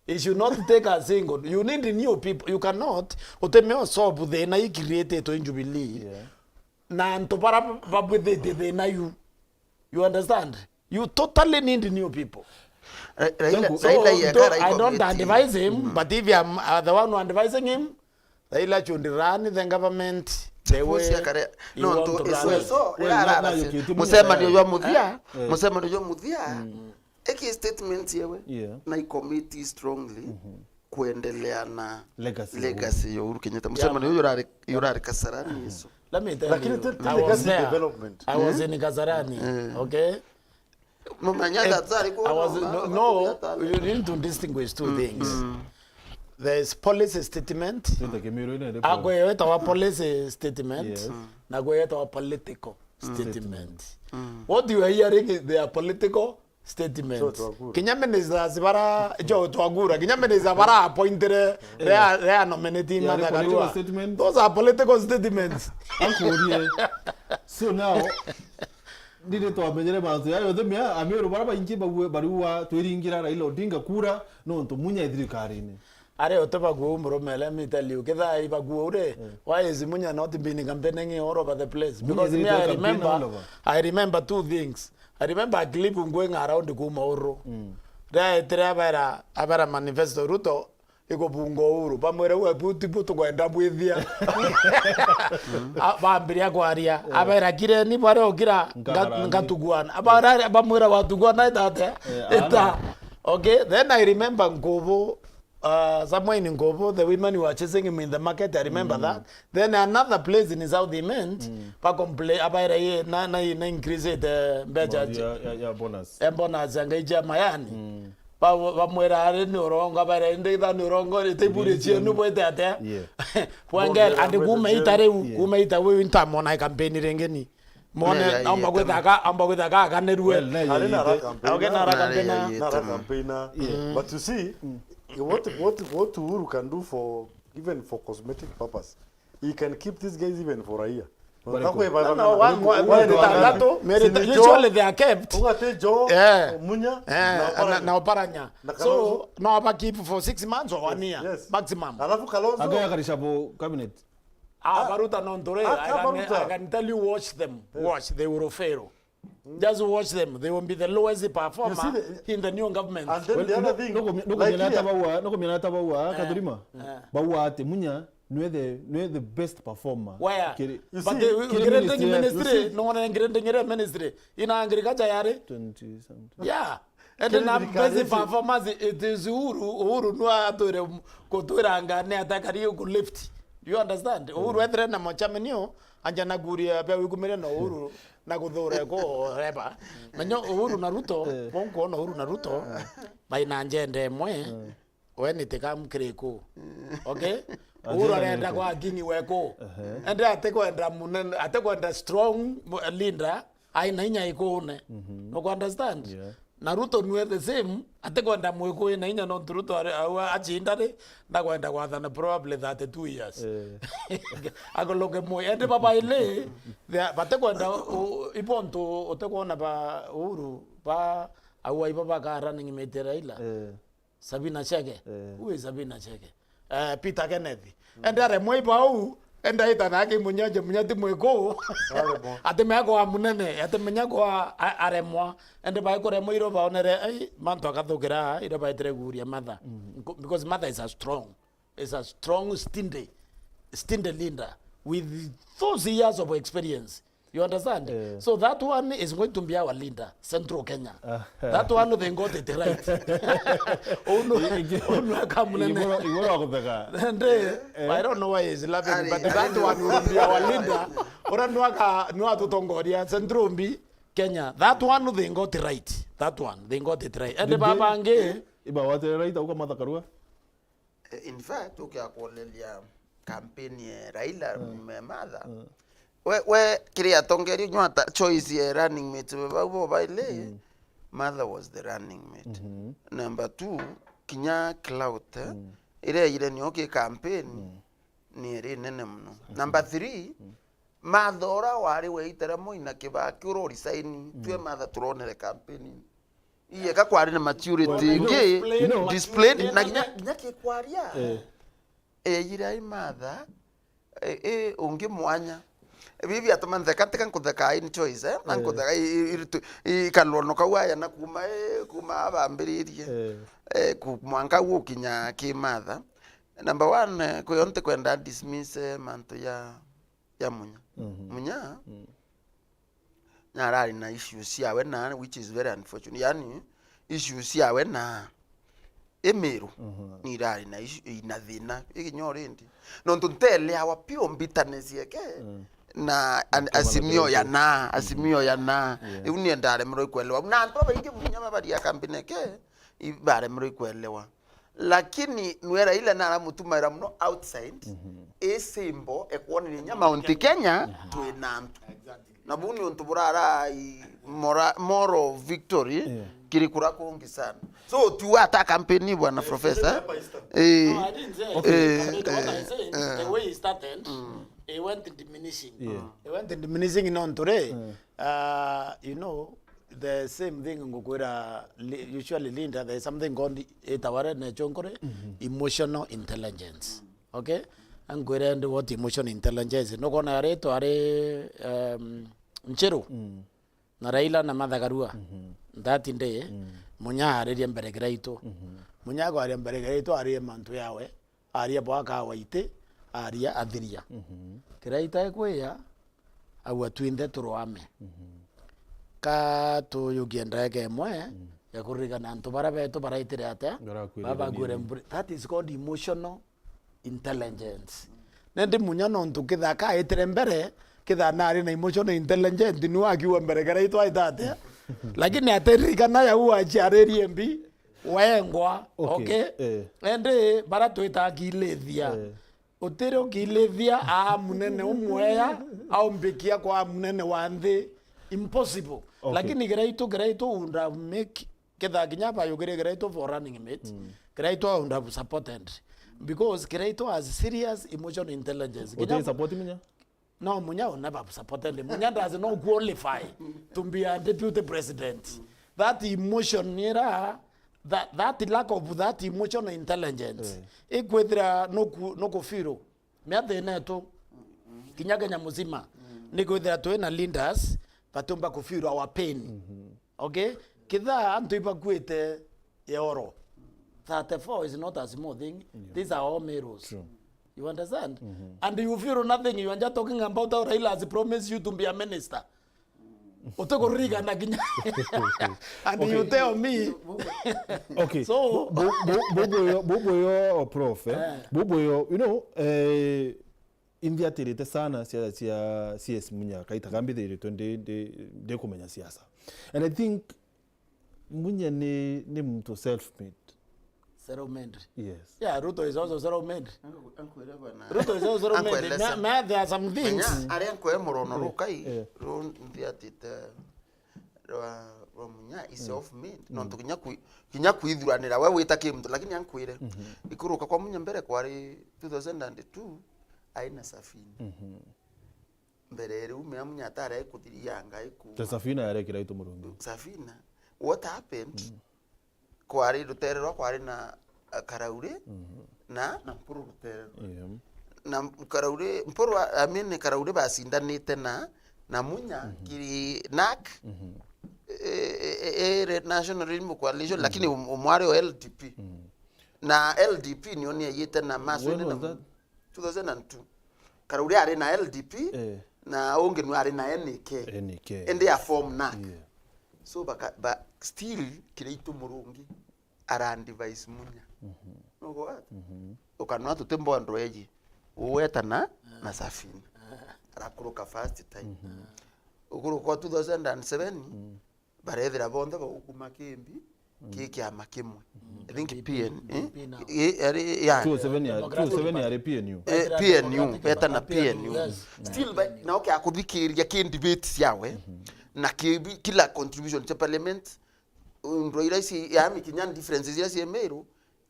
You should not take a single. You need new people. You cannot utemeo solve thina i created in Jubilee. Na antu bara babwithitie thina yu. You understand? You totally need new people. Ra-, Raila, so, Raila, I don't advise him, but if I'm, uh, the one who advising him, Raila should run the government the way he want to run it. So, mucemanio jwa muthia, mucemanio jwa muthia, eki statement yewe, na i commit strongly kuendelea na legacy ya Uhuru Kenyatta. Mucemanio uyu urari, urari Kasarani isu. Let me tell you, I was there. I was in Kasarani, okay? Mumenya that ari ku, I was, no, no, you need to distinguish two things. There is policy statement. Akwe yetawa policy statement, na kwe yetawa political statement. What you are hearing is their political statements. Kinya ministers bara, jo twagura, kinya minister bara appointed, they are, they are nominating Martha Karua. Those are political statements. Akurie. So now, Ndiri twamenyere mantu ya yothe mea, Amiru bara baingi bague, bariua twiringira Raila Odinga kura, nontu Munya e thirikarine. Ari ote bague u murume, let me tell you, kethira i bague ure, why is Munya not been campaigning all over the place? Because me, I remember, I remember two things. I remember a clip going around kuma Uru. Riaetire abera, abera manifesto Ruto, ikubunga Uhuru. Bamwire, "We, bu tibu tukwenda bwithia." A-, bambiria kwaria. Abera, "Kireni baria okira, nga-, ngatugwana." Abara-, bamwira, "Watugwana ita atia?" Ita. Okay, then I remember Nkubu, uh, Samuel Nkubu, the women were chasing him in the market, I remember that. Then another place in South Imenti, ba complain, abaira ye, na, na, na increase it, uh, mbecha ya, ya, ya bonus. Eh, bonus, angaija mayani. Ba-, bamwira ari ni urongo, abere, "Indi itha ni urongo, ite iburi cienu bwite atia?" Wengera, andi kuma ita riu, kuma ita riu ntamwona e campaign ringi ni. Mwone, amba gwithaka, amba gwithaka akanirue. Ari na ara campaign. Okay, na ara campaign. Na ara campaign. But you see, what, what, what Uhuru can do for, even for cosmetic purpose, he can keep these guys even for a year. No, no, one, one, one, tandatu, meri ta-, usually they are kept. Ugate Joho, Munya, na Oparanya. Na Oparanya. So, no, aba keep for six months or one year, maximum. Alafu Kalonzo. Agaya karisha bo cabinet. Ah, baruta no ndore, I can, I can tell you, watch them. Watch, they will fail. Just watch them. They will be the lowest performer in the new government. And then the other thing, nukumenya ata baua, nukumenya ata baua, Kathurima? Baua ati Munya nwe the, nwe the best performer. Where? But the grading ministry, no one grading ministry. In agriculture yari? Twenty something. Yeah. And na best performance, it is Uhuru. Uhuru nwa atwire kutwiranga ni atakari ku lift. You understand? Uhuru ethire na mochamenio, anja na kuria bia wikumire na Uhuru. Na guthura kureba. Menya Uhuru na Ruto, bonkwona Uhuru na Ruto, baina njenda imwe, we ni tikamu kiriku. Okay? Uhuru arenda kwa kingi weku. Ende ate kwenda munene, ate kwenda strong leader, ai na inya ikuune. Mhm. Nuku understand? Yeah. Na Ruto nwe the same, atikwenda mwikuu ina inya nontu Ruto ari, au acinda ri, ndakwenda gwathana probably thirty-two years. Eh. Agoloke mwe, ende babaile, the, batikwenda u-, ibo ntu utikwona ba Uhuru, ba au aibo baka running mate Raila. Eh. Sabina Chege. Eh. Who is Sabina Chege? Eh, Peter Kenneth. Ende aremwe ibau, ende aitana aki Munya, je Munya ti mwiku. Aremwa. Ati mea kwa munene, ati menya kwa a-, aremwa. Ende bai kuremwa iro baonere, ai, mantu akathukira, iro baitire guria Martha. Mm. Nko-, because Martha is a strong, is a strong, stingy, stingy leader with those years of experience. You understand? Eh. So that one is going to be our leader, Central Kenya. Ah. That one they got it right. Unu, unu akamunene. Igoro, igoro akutheka. Nde, eh. I don't know why he's laughing, but that one will be our leader. Ura nwaka, nwatutongoria Central mbi Kenya. That one they got it right. That one they got it right. Ende babangi. Iba wate right, auka Martha Karua. Eh, in fact, ukia kuoneria campaign ya Raila, mm, me Martha. Mm. We, we, kiri atongeria nywa ta choice ya running mate bau bo baile, mm, Martha was the running mate. Mhm. Number two, kinya clout, eh, mm, iria ire nio ki campaign, mm, ni iri nene muno. Number three, mm, Martha ura wari weitera Moi na Kibaki ura urisaini, mm, twe Martha turonere campaign. Iye ka kwari na maturity ingi, you know, displayed, na kinya, kinya kikwaria. Eh. Eyire ai Martha, e, e, ungi mwanya. Bibi atuma ntheka, ntika nkutheka in choice, eh? Na, eh, nkutheka i, i, i, i, i kalwono kau aya na kuma, eh, kuma abambiririe. Eh. Eh, ku-, mwanka gukinya ki Martha. Number one, eh, kwi yo ntikwenda dismiss, eh, mantu ya ya Munya. Mhm. Munya, mm, narari na issues ciawe na, which is very unfortunate. Yani, issues ciawe na Imiru, mhm, nirari na issue, ina thina ikinya already. Nontu nteleawa pio bitterness yake, mm, na an-, Azimio ya na, Azimio ya na. Yeah. Iu ni ndaremerwe ikwelewa. Na antu babaingi Munya babaria kambini yake, i-, baremerwe ikwelewa. Lakini nwe Raila naramutumaira muno outside, mhm, i symbol ekwoneria inya Mount Kenya, mhm, twina antu. Exactly. Na buu ni untu burara i mora-, moral victory, yeah, kiri kura kungi sana. So, tu ata campaign, bwana professor. Step by step. Eh, no, I didn't say, eh, I mean, what I said, eh, the way he started, mm, it went diminishing. Yeah. It went diminishing nontu ri, mm, uh, you know, the same thing ngukwira, li-, usually leader, there is something called, itaware na chonkore, mhm, emotional intelligence. Okay? Ankwire ndi what emotional intelligence. Nukona ari twari, um, Nchiru, mm, na Raila na Martha Karua. Mhm. That day, mm, Munya aririe mbere kiraitu. Mhm. Munya akwaria mbere kiraitu, arie mantu yawe. Aria bwa kawaiti, aria athiria. Mhm. Kiria itae kwiya, aua twinthe turwame. Mhm. Ka tuyukie ndagika imwe, mm, ya kuririkana antu baria betu baraitire atia? Barakuire. Babakuire mburi. That is called emotional intelligence. Nendi Munya nontu kithaka aitire mbere, kitha nari na emotional intelligence, niwe akiuga mbere kiria itwaita atia? Lakini atiririkana ya ua aciaririe mbi, wengwa, okay, okay? Eh. Endi bara twita kilithia. Eh. Utiri ukilithia aa munene umweya, aumbikia kwa munene wa nthi. Impossible. Okay. Lakini kiraitu, kiraitu would have make, ketha kinya bayukirie kiraitu for running mate. Mm. Kiraitu I would have supported. Because kiraitu has serious emotional intelligence. Kinya uti support Munya? No, Munya will never support them. Munya does not qualify to be a deputy president. That emotion ira, that, that lack of that emotional intelligence, eh, ikwithira nuku-, nukufiro. Mea thina yetu, kinya Kenya muzima, ni kwithira twina leaders batiumba kufiro our pain. Mhm. Okay? Kitha antu ibakuite eoro. Thirty-four is not a small thing. Yeah. These are all Merus. True. You understand? Mm-hmm. And you feel nothing. You are just talking about how Raila has promised you to be a minister. Utikuririkana kinya. And you tell me. Okay. So, bu-, bu-, bu-, bubuyo, bubuyo, prof, eh? Eh. Bubuyo, you know, eh, inthiatirite sana cia, cia C S Munya, kaita kambithiritwe ndi, ndi, ndi kumenya siasa. And I think Munya ni, ni muntu self-made. Self-made. Yes. Yeah, Ruto is also self-made. Anku-, ankwire bwana. Ruto is also self-made. Ankweleza. Ma-, ma-, there are some things. Menya, aria nkwe murono rukai, eh, ru nthiatite rwa, rwa Munya is self made. Nontu kinya kwi-, kinya kwithuranira we wita ki muntu, lakini ankwire, ikuruka kwa Munya mbere kwari two thousand and two, aina safina. Mbere riu mea Munya atari aikuthiria anga iku. Ta safina yari Kiraitu Murungi. Safina. What happened? Kwari rutere rwa kwari na, uh, Karauri na, na Mpuru rutere rwa. Yeah. Na Karauri, Mpuru, I mean, Karauri bacindanite na, na Munya kiri nak. E, e, e, e, National Renewal Coalition, lakini um-, umwe ari o L D P. Na L D P nio ni aiyite na Maswini. When na was that? Two thousand and two. Karauri ari na L D P, eh, na ungi nwe ari na N K. N K. Indi a form nak. Yeah. So baka, ba, still Kiraitu Murungi ara advise Munya. Nugo what? Ukanwa tuti mbondo eji. Uweta na, na safina. Arakuruka first time. Ukuruka two thousand and seven, barethira bonthe bagukuma kimbi ki kiama kimwe. I think P N, eh? P N now. Eh, ari, ya. Two oh seven ya, Democratic two oh seven Party. Yari P N U. Eh, P N U, beta na P N U. P N U, yes. Still, ba, na oke akuthikiria ki debate ciawe, na ki, kila contribution cia parliament, ndwa ira ici, yaani kinya differences iria cie Meru,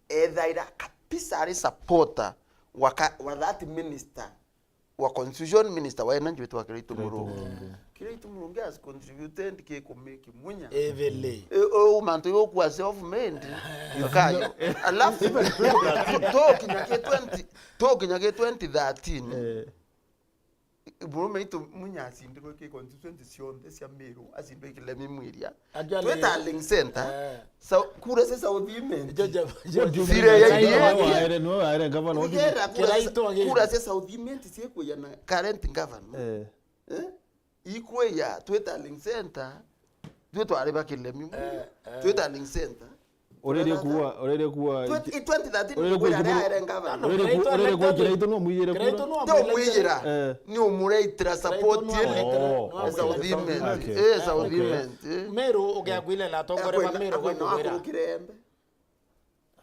ethaira kabisa ari supporter wa ka, wa that minister wa constitution, minister wa energy witwa Kiraitu Murungi. Kiraitu Murungi has contributed ki ku make Munya. Heavily. E, o mantu yo kwa self made. Kayo. Alafu, to kinya ki twenty, to kinya ki twenty thirteen. Eh. Murume itu Munya acindirwe ki constituency cionthe cia Meru, acindirwe Kilemi Mwiria. Actually, Tweta Ling Center. Eh. Sa-, kura cia South Imenti. Jo, jo, jo, jo. Sire ya Kiraitu Imenti. Waere, no, waere, gavana, what do you mean? Nigera kura cia, Kiraitu again. Kura cia South Imenti cikwija na current governor. Eh. Eh? Ikwija, Tweta Ling Center, twe twari ba Kilemi. Eh, eh. Tweta Ling Center. Urerie kuwa, urerie kuwa. Twenty, twenty thirteen, urerie kuwa kwira Kiburu-, aria aere gavana. Urerie ku-, Kiraitu urerie kuwa elected. Kiraitu no mwiyire kura. Kiraitu no Ndio mwiyira. Eh. Ni umureitira support Kiraitu no ile. Amuretera, oh, no amuretera. South Imenti. Okay. Eh, South Imenti, eh. Meru, ugiakwile la tongore ba Meru akwina, akwina bakwira. Akurukire embe.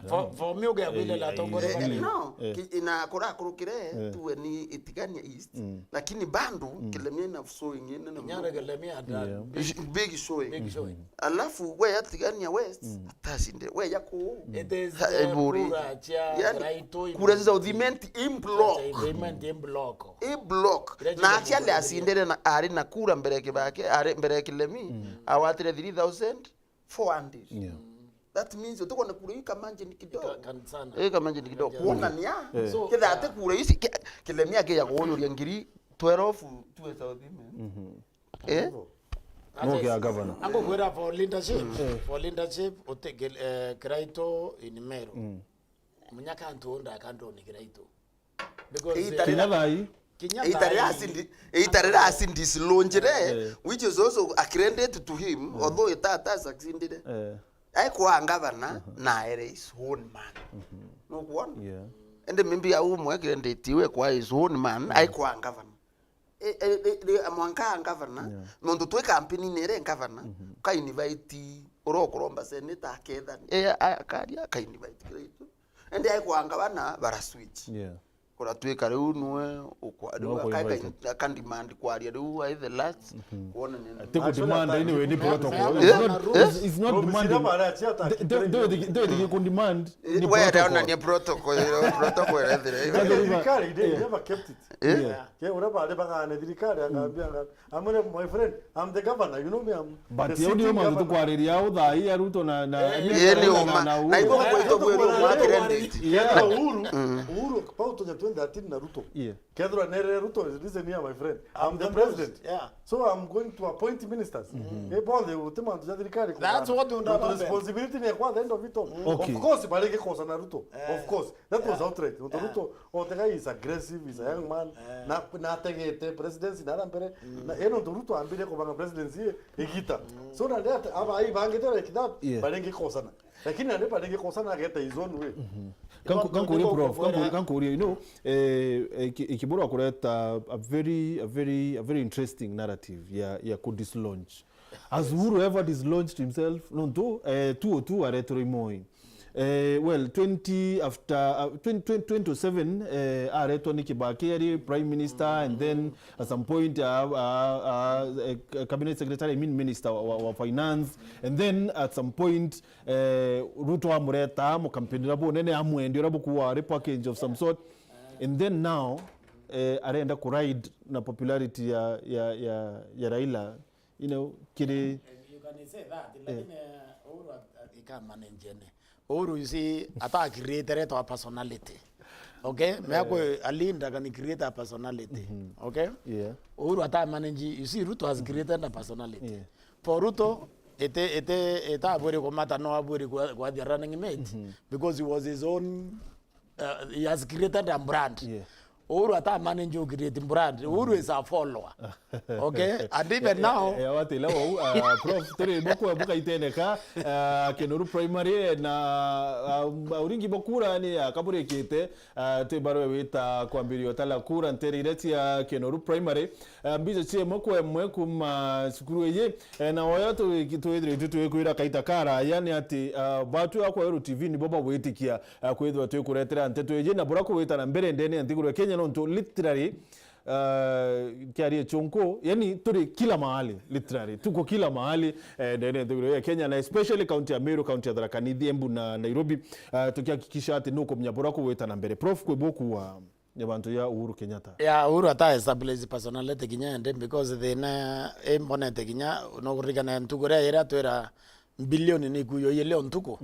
For, for me, ugiakwile la tongore ba Meru. Eh, no, eh. Ki-, ina kurakurukire, eh, tuwe ni Itigania East. Mm. Lakini bando, mm, Kilemia ina showing inene muno. Nyara Kilemia ada. Yeah. Big, big showing. Big showing. Alafu we ya Tigania West, mm, atacinde, we ya ku. It is, ha, the Iburi. Kura cia Kiraitu. Yani, kura cia South Imenti in block. Cia South Imenti in block. In block. Kura cia South Imenti. Na actually acindire na, ari na kura mbere ya Kibaki, ari mbere ya Kilemi, mm, awatire three thousand four hundred. Yeah. That means utukwona kura hii kama nje ni kidogo. Ka-, kan-, sana. Eh, kama nje ni kidogo. Kuonania. Eh. So, kitha ati kura ici, ki-, Kilemia ke ya kuyuria ngiri twelve tuwe South Imenti. Mhm. Eh? No, kia governor. Ango kwira for leadership, mm, for leadership, utegel-, eh, Kiraitu in Meru. Mm. Munya kantu unda kantu ni Kiraitu. Because, eh, kinya thai. Kinya thai. Ita rira acindi-, ita rira acindi dislodgire, eh, which is also a credit to him, eh, although itata succeeded. Eh. Aikwa governor, uh-huh, na ere his own man. Mhm. No kuona? Yeah. Ende maybe au mwe credit iwe kwa his own man, yeah, aikwa governor. E, e, e, e, mwanka a gavana, yeah, nontu twi kampeni-ini iri gavana, mhm, ka invite uria ukuromba seneta akethania. E, a-, akaria, aka invite Kiraitu. Ende aikwa gavana, bara switch. Yeah. Kuratwika riu nwe ukwa-, riu nwe aka-, aka-, aka demand kwaria riu ai the last, mhm, kuonania ni. Ati ku demand anyway, ni protocol. Eh? It's not, eh? It's, it's not demanding. Ndwithigi ku demand. Ni protocol. We, protocol, protocol ethire. Thirikari, they never kept it. Eh? Yeah. Ke uria bari bagane thirikari, akambia, anga-, amwire, "My friend, I'm the governor, you know me, I'm the sitting governor." But you know, man, tukwariria au thaa hii ya Ruto na, na, eh, na, ni na, uma, na Uhuru. Na ibo kwito kwiro kwa credit. Yeah. Kethira Uhuru, mm, Uhuru, pau tunya twenty thirteen na Ruto. Yeah. Kethira nere Ruto, listen here, my friend. I'm the president. Yeah. So I'm going to appoint ministers. Mm-hmm. Eh, bonthe, uti mantu ja thirikari. That's what we want. Responsibility ni kwa the end of it all. Okay. Of course, baringi kosa na Ruto. Eh. Of course. That was outright. Ruto, yeah. Ruto, Otega is aggressive, is a young man. Eh. Na, na ategete presidency na mbere. Mm. Na eno ntu Ruto ambire kubanga presidency ye, igita. Mm. So na ndia aba ai bangite like that, yeah, baringi kosana. Lakini nandi baringi kosana ageta his own way. Mm-hmm. Kanku-, kankuria prof, kankuria, kankuria, you know, eh, eh, ki-, ikibura kureta a very, a very, a very interesting narrative ya, ya ku dislodge. Has Uhuru ever dislodged himself? Nontu, eh, two oh two aretirwe i Moi. Eh, well, twenty after, uh, twenty, twenty, twenty oh seven, eh, aretwa ni Kibaki ari prime minister, and then at some point, uh, uh, uh, eh, cabinet secretary, I mean minister wa, wa, wa finance, and then at some point, eh, Ruto amureta mukampeni uria bunene, amwendia uria bukuwa ari package of some sort, and then now, eh, arenda kuride na popularity ya, ya, ya, ya Raila, you know, kiri. You can say that, lakini, eh, Uhuru at-, at-, ika manage ene. Uhuru, you see, ata create a personality. Okay? Me akwe a leader can create a personality. Okay? Yeah. Uhuru ata manage, you see, Ruto has created a personality. Yeah. For Ruto, ete, ete, ete abwiri kumata, no abwiri kwa, kwa the running mate, because he was his own, uh, he has created a brand. Yeah. Uhuru ata manage u create brand. Uhuru is a follower. Okay? And even now, eh, eh, watila wau, uh, Prof, turi bukwe bukaiteneka, uh, Kinoru Primary, na, uh, uringi bwa kura ni akaburikite, uh, twi barwe wita kwambiria utala kura ntere iria cia Kinoru Primary. Uh, mbica cia imwe kwa imwe kuma cukuru iyi, eh, na oyo twi-, twithiritwe twikwira kaita karaya ni ati, uh, batu akwa Ero T V nibo bagwitikia, uh, kwithirwa twikuretera nteto iji na bura kugwita na mbere ndene ya nthiguru ya Kenya, nontu literally, uh, kiarie chunku, yani turi kila mahali, literally tuko kila mahali, eh, ndene ya nthiguru ya Kenya, na especially county ya Meru, county ya Tharaka Nithi, Embu na Nairobi, uh, tukihakikisha ati nukumenya bura kugwita na mbere. Prof, kwi bukuwa ni bantu ya Uhuru Kenyatta. Ya, Uhuru ata establish personality kinya ende, because thina imbonete kinya, no kuririkana ntuku ria ira twira bilioni ni ikuyo ile ntuku.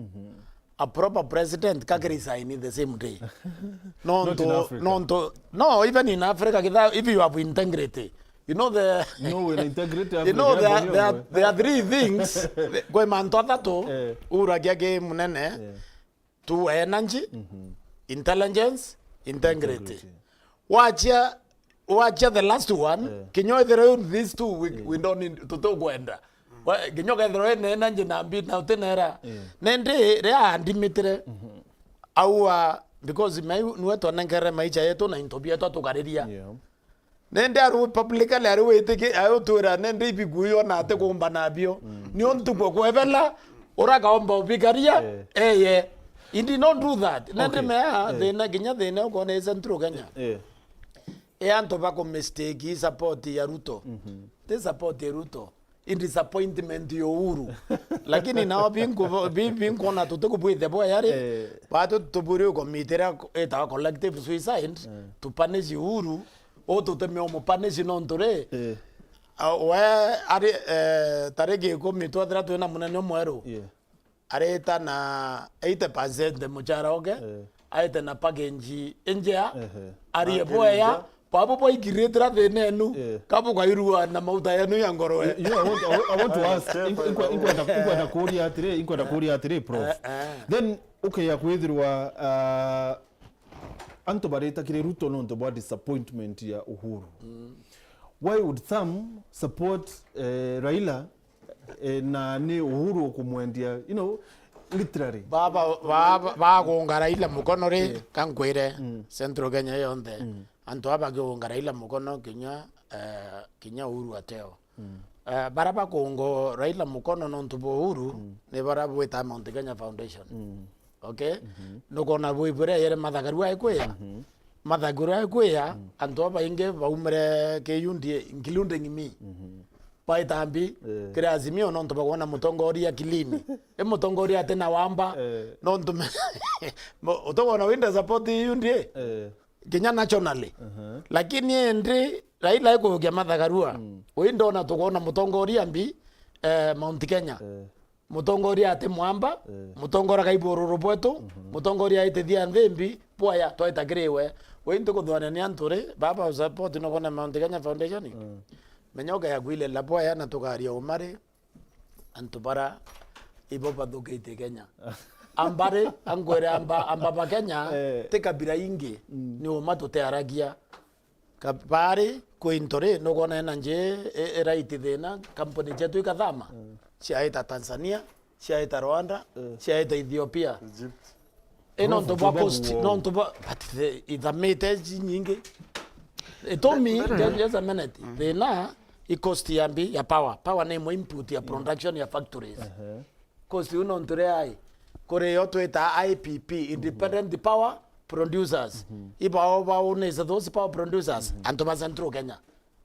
A proper president ka kiri sign the same day. Not in Africa. Nontu, no, even in Africa, kitha, if you have integrity, you know the, no, wina integrity you know, Africa, there, there, there are three things. Kwi mantu athatu, eh, Uhuru agia ki munene, eh, two, energy, intelligence, integrity. Integrity. Wachia, wachia the last one, eh, kinya ethira these two we, eh, we don't need, tutikwenda. Wa-, kinya ukethirwa wina energy na mbi na utinera. Eh. Nindi ria andimitire, aua, because mai-, niwe twanenkere maicha yetu na into bietu atukariria. Yeah. Nende ari publicly ari witiki-, ari utwira nende ibikuyo na ati kumba nabio. Ni untu kwa kwebela, urakaomba ubikaria, eh, eye. He did not do that. Nende, okay, mea, eh, thina, kinya thina ukona i Central Kenya. Eh. E antu baku mistake support ya Ruto. Ti support ya Ruto. I disappointment ya Uhuru. Lakini nao binku-, bi-, binkuona tutikubwite bweyari, eh, batu tuburi ukomitira itawa collective suicide, eh, to punish Uhuru. Ututeme umupunish nontu ri, eh, a, we ari, eh, tariki ikumi twethira twina munene umweru, yeah, areta na eighty percent muchara oke, eh, aete na package injea, ehe, arie bweya, bwabu bwaikiritira thina enu, eh, kabukairua na mauta yenu ya ngorowe. You, you, I want, I want, I want to ask, inkwenda, inkwenda kuria atiri, inkwenda kuria atiri, Prof. Eh, eh. Then, okay, ya kwithirwa, uh, antu barita kiri Ruto nontu bwa disappointment ya Uhuru. Why would some support, eh, Raila, eh, na ni Uhuru ukumwendia, you know, literally? Baba, baba, bagunga Raila mukono ri, eh, kankwire, Central Kenya yonthe. Antu aba bakiunga Raila mukono kinya, eh, kinya Uhuru ateo. Eh, bara bakungo Raila mukono nontu bwa Uhuru, ni bara bwita Mount Kenya Foundation. Okay? Nukona bwi buria yere Martha Karua aikwia. Martha Karua aikwia, antu abaingi baumire ki U D A, including me. Baita mbi, eh, kiri Azimio nontu bakwona mutongoria clean. I mutongoria atina wamba, eh, nontu me-, mo-, utukwona winde support U D A? Eh. Kinya nationally. Lakini indi Raila ikugia Martha Karua. Ui ndona tukwona mutongoria mbi, eh, Mount Kenya. Eh. Mutongoria ati mwamba, eh, mutongoria kai bururu bwetu, mutongoria aitithia nthi mbi, bwaya twaita kiri we. Ui ntikuthuania ni antu ri, baba support no bona Mount Kenya Foundation. Menya ukaya kwilila bwaya na tukaria umari. Antu bara ibo bathukitie Kenya. Ambari, ankwire amba, amba ba Kenya, eh, ti kabira ingi, ni uma tutiaragia. Ka-, bari kwi into ri, nukwona energy i, i right thina, company cietu ikathama, ciaita Tanzania, ciaita Rwanda, ciaita Ethiopia. Egypt. I nontu bwa cost, nontu bwa, but the, ithamite ji nyingi. Itumi, just, just a minute. Thina, i cost ya mbi ya power. Power ni imwe input ya production ya factories. Cost iu nontu ri ai, kuri yo twita I P P, Independent Power Producers. Ibao baunise those power producers, antu ba Central Kenya.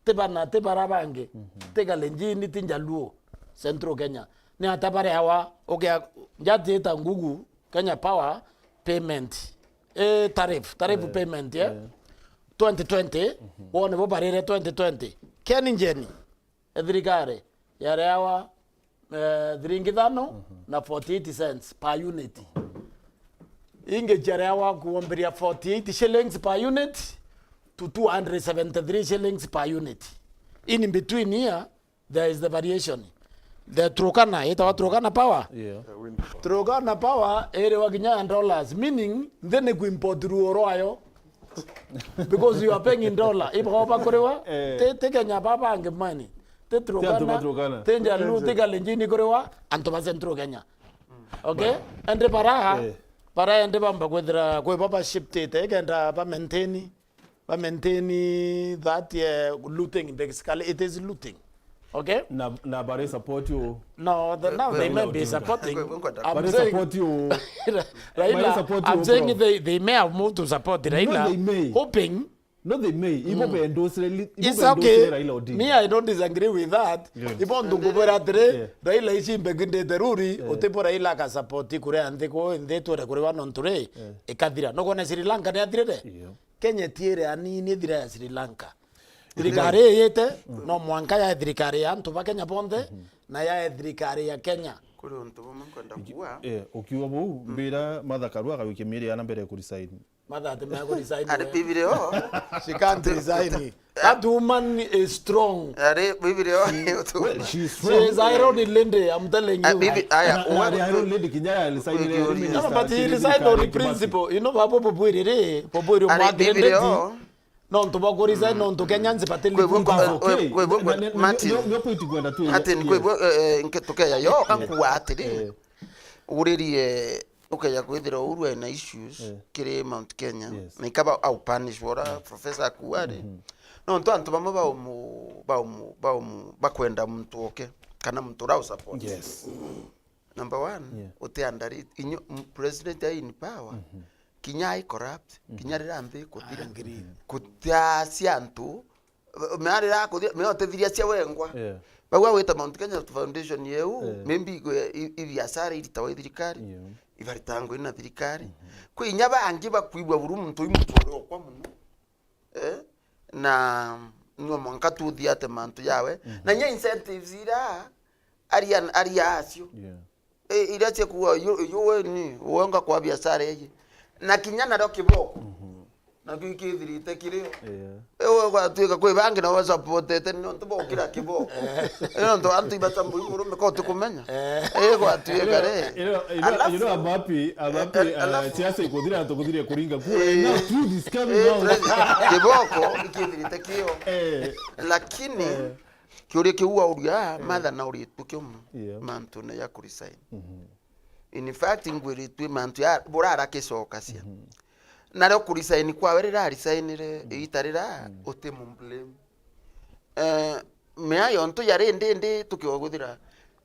Ti bana, ti bara bangi, ti Kalenjin, ti Njaluo, Central Kenya. Ni ata bareawa, ukia, njatita ngugu, Kenya Power payment, eh, tariff, tariff payment, eh? Twenty twenty, wone bo barire twenty twenty. Ken Njeni, e thirikari, yareawa, eh, thiringi ithano na forty-eight cents per unit. Ingi ciareawa kuomberia forty-eight shillings per unit to two hundred seventy-three shillings per unit. In between here, there is the variation. The Turkana, itawa Turkana Power. Yeah. Turkana Power iriwa kinya dollars, meaning nthi ni kuimport ruo rwayo. Because you are paying in dollar. Ibo bakuriwa, eh, ti, ti Kenya ba bangi mani. Ti Turkana, ti Turkana, ti Njaluo, ti Kalenjin kuriwa, antu ba Central Kenya. Okay? Ende bara, eh, bara ende bamba kwithira kwi bo ba shiptite, ikenda ba maintain, ba maintain that, eh, looting, basically it is looting. Okay? Na, na bari support you. No, the, now they may be supporting. I'm saying, support you. Raila, I'm saying they, they may have moved to support Raila, hoping. No, they may. Ibo be endorse Raila, ibo be endorse Raila Odinga. Me, I don't disagree with that. Ibo ndungubwira atiri, Raila ici mbegindite ruri, utibo Raila akasupport kuria nthi ku, nthi twere kuriwa nontu ri, ikathira. No kwona Sri Lanka ni athirire? Kenya itiire anini ithira ya Sri Lanka. Thirikari iyite, no mwanka ya thirikari ya antu ba Kenya bonthe, na ya thirikari ya Kenya. Kuri untu bumwe nkwenda kuuga. Eh, ukiuga buu, mbira Martha Karua akajukia mieri yana mbere ya kuresign. Martha ati mea kuresign. Ari Bibilia o. She can't resign. That woman is strong. Ari Bibilia o. Well, she's strong. She is iron lady, I'm telling you. Bibi, aya, na, na, uwe, iron lady kinya ya resign. No, but he resigned on principle. You know, babo bubwiriri, bubwiri mwa credit. Nontu bwa kurisign, nontu Kenyans batiri. Kwi bwo, kwi bwo, Martin. Martin, kwi bwo, eh, eh, nke-, tukeya yo, gakuwa atiri. Uririe, ukeya kwithira uru ena issues kiri Mount Kenya. Na ikaba au punish ora professor akuwa ri. Nontu antu bamwe baumu, baumu, baumu, bakwenda muntu oke, kana muntu ura u support. Number one, uti underrate. Inyo, m-, president ai in power. Kinya ai corrupt, kinya riria nthi ikuthira. Kutiacia antu, mea riria akuthira, mea utithiria cia wengwa. Bau agwita Mount Kenya Foundation yeu, maybe i, i, i biashara iritawa i thirikari, ibaritangwa na thirikari. Kwi inya bangi bakwigua buru muntu ui muntu uria okwa muno. Eh? Na no mwanka tuthiate mantu yawe. Na inya incentives ira aria, aria acio. Eh, iria cia kuuga, "Yu, yu we ni, we nga kwa biashara iji." Na kinya nario kiboko. Nakio ikithirite kirio. Eh, we gwatuika kwi bangi nabo basupportete, ni nontu bokira kiboko. Ni nontu antu ibacambui murume ko utikumenya. Eh, gwatuika ri. You know, you know, you know, I'm happy, I'm happy, uh, siasa ikuthira, antu kuthire kuringa kura. Now truth is coming out. Kiboko ikithirite kio. Lakini kiuria kiu wauria, Martha na uritwe kiumu mantune ya kuresign. In fact, ngwiritwe mantu ya burara kicokacia. Nario kuresign kwawe rira aresignire, iita rira, uti mu blame. Eh, mea yontu yari ndindi tukiwa guthira.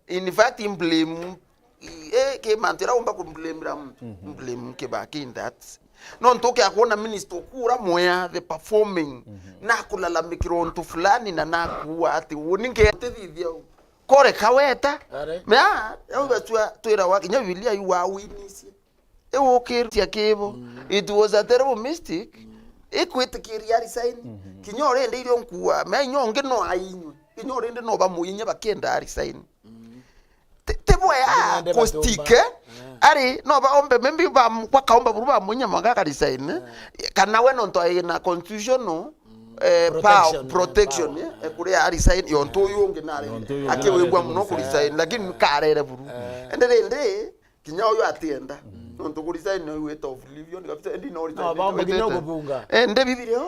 In fact, blame, eh, ki mantu ira umba ku blame ra muntu. Blame Kibaki in that. Nontu ukia kuona minister ukura mwea, the performing, na kulalamikira untu fulani na nakuwa ati, "Uni nge utithithia u." Kore kaweta. Mea, yau bacua twira wa kinya Biblia yu wa winisie. Iwukirutia kibo. It was a terrible mistake. Ikwitikiria resign. Kinya urindi irio nkuwa, mea inya ungi no ainywe. Inya urindi no bamuinye bakienda resign. Ti, ti bwea kustike. Ari, no baombe, maybe ba, bakaomba buru bamuinye mwanka ka resign. Kana we nontu aina constitutional, eh, protection, power, eh, protection, eh, kuria a resign, yontu uyu ungi nari akiwigua muno ku resign, lakini karere buru. Ende rindi, kinya uyu atienda. Nontu ku resign no wit of religion kabisa, endi no resign. No, bambo kinya kubunga. Eh, nde Biblia o.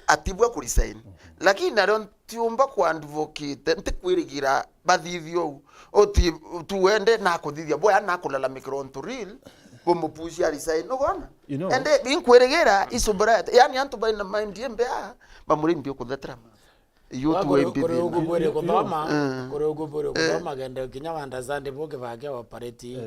Atibwa ku resign. Lakini nario ntiumba ku advocate, ntikwirigira bathithia uu. Uti, tu wende na kuthithia, boya na kulalamikira untu real, bumupushia resign, nugona? You know. Ende, inkwirigira isubira, yani antu baina mind imbea, bamuri mbio kuthetera. Iyo tu kuri, kuri ugubwire kuthoma, kuri ugubwire kuthoma, kende kinya wa understand bo Kibaki operate.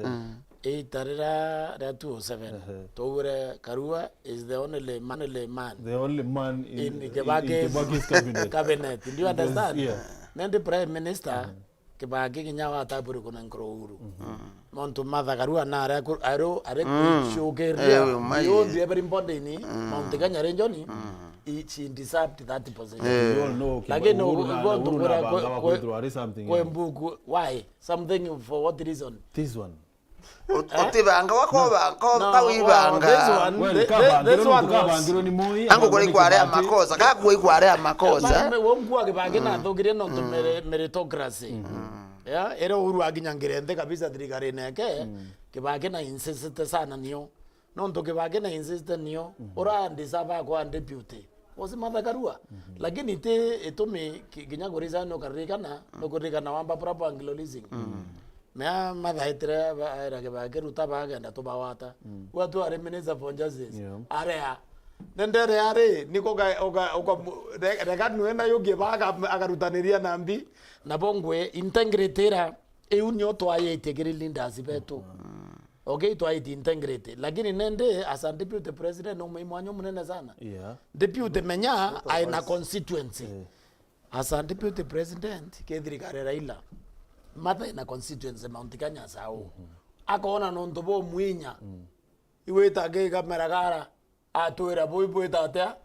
Ita rira ria two oh seven, ehe, twaugire Karua is the only man, only man The only man in, in in Kibaki's Kibaki's cabinet. Cabinet. Do you understand? Yeah. Nandi Prime Minister, mhm, Kibaki kinya wataburi kuna nkoro Uhuru. Mhm. Nontu Martha Karua na ari ku-, ari, ari, mm, kucukiria, eh, uyu mai, yonthe everybody ni, mm, Mount Kenya region, mm, i-, she deserved that position. Eh. We all know Kiba-, lakini Uhuru na, Uhuru na Banga kwe-, bakwithirwa ari something kwe else. Mbuku, why? Something for what reason? This one. Ut-, eh? Utibanga wako ba-, ko-, no, kawibanga. This one, well, thi-, thi-, kabangirwo this nontu one was kabangirwo ni Moi, angu kuri kwarea makosa, kakuwa ikwarea makosa. Wongu wa Kibaki, mm, nathukirie nontu, mm, mere-, meritocracy. Mm. Yeah, ere Uhuru akinyangire nthi kabisa thirikari neke, mm, Kibaki na insist sana nio. Nontu Kibaki na insist nio, mm, ura deserve kwa deputy was Martha Karua. Mhm. Lakini ti itumi ki-, kinya kurizana ukaririkana, mm, nukuririkana wamba proper Anglo Leasing. Mm. Mea mathaitire ba-, aira Kibaki ruta bagenda tubawata. Mm. Gwa tu ari Minister for Justice. Yeah. Area. Nendere ari, niko ga-, uga-, uga-, mu-, re-, rega nwena yugie baga akarutaniria na mbi, na bongwe integrity ira, iu nio twayitie kiri leaders betu. Mm. Okay, twaiti integrity. Lakini nende, as a deputy president, no mwi mwanya munene sana. Yeah. Deputy menya, aina constituency. Eh. As a deputy president, ke thirikari ya Raila, Martha ina constituency Mount Kenya sau. Mhm. Akona nontu bo mwinya. Mm. Iwita ke kamera gara, atwira bo ibwita atia,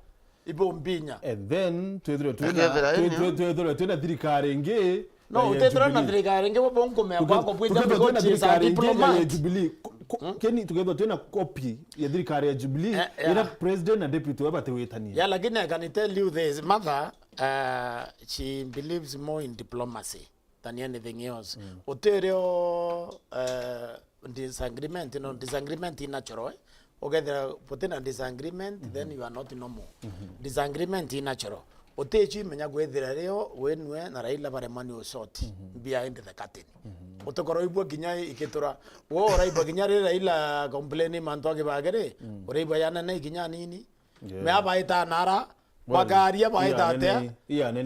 ibo mbinya. And then, twithirwe twina, akethira twi-, inyo twi-, twithirwe twina thirikari ingi. No, ya utethirwa na Jubilee. Thirikari ingi bo nkumea kwako bwita because she's a diplomat. Tuke-, tukethirwa twina thirikari ingi ya Jubilee. Ko-, ko-, hmm? Keni, tukethirwa twina copy ya thirikari ya Jubilee, eh, yeah, ira president na deputy we batiwitania. Yeah, lakini I can tell you this, Martha, uh, she believes more in diplomacy than anything else. Mm. Utirio, uh, disagreement, no, disagreement i natural, eh? Ukethira butina disagreement, mhm, then you are not normal. Mhm. Disagreement i natural. Utichu imenya kwithira rio winwe na Raila baremwa ni usort, mhm, behind the curtain. Mhm. Utikorwo ibua kinya ikitura. Wo uraibua kinya ri Raila complain mantu a Kibaki ri, mm, uraibua yanene kinya nini. Yeah. Mea baita nara, well, bakaria baita atia.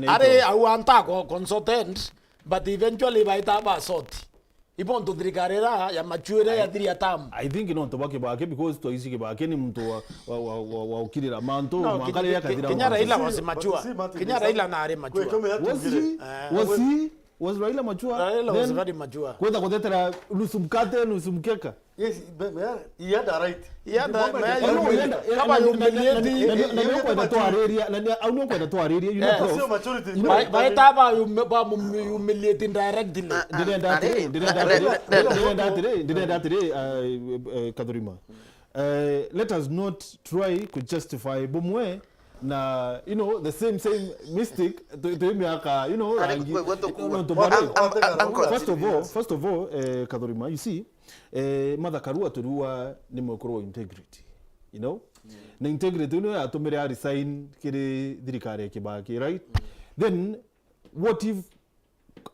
Ari au anta ko consultant, but eventually baita ba sort. Ibo ntu thirikari ira ya mature ya three term. I think no ntu ba Kibaki, because twaisi Kibaki ni muntu wa, wa, wa, wa, wa ukirira mantu, no, mwanka riria kathira kinya Raila was mature. Kinya Raila na ari mature. Was he? Eh, was he? Was Raila mature? Raila was very mature. Kwenda kutetera nusu mkate, nusu mkeka. Yes, but, but he had a right. He had a, kama humiliating. Na ndio kwenda twariria, na ndio au ndio kwenda twariria, you know, eh, bro. Sio maturity. Baita ba humiliating directly. Ndirenda atiri, ndirenda atiri, ndirenda atiri, ndirenda atiri, uh, uh, Kathurima. Uh, let us not try to justify bumwe na, you know, the same, same mistake, tu, tu miaka, you know, rangi, you know, first of all, first of all, eh, Kathurima, you see, eh, Martha Karua turua ni mwekuru wa integrity, you know? Mm. Na integrity ino yatumire a resign kiri thirikari ya Kibaki, right? Mm. Then, what if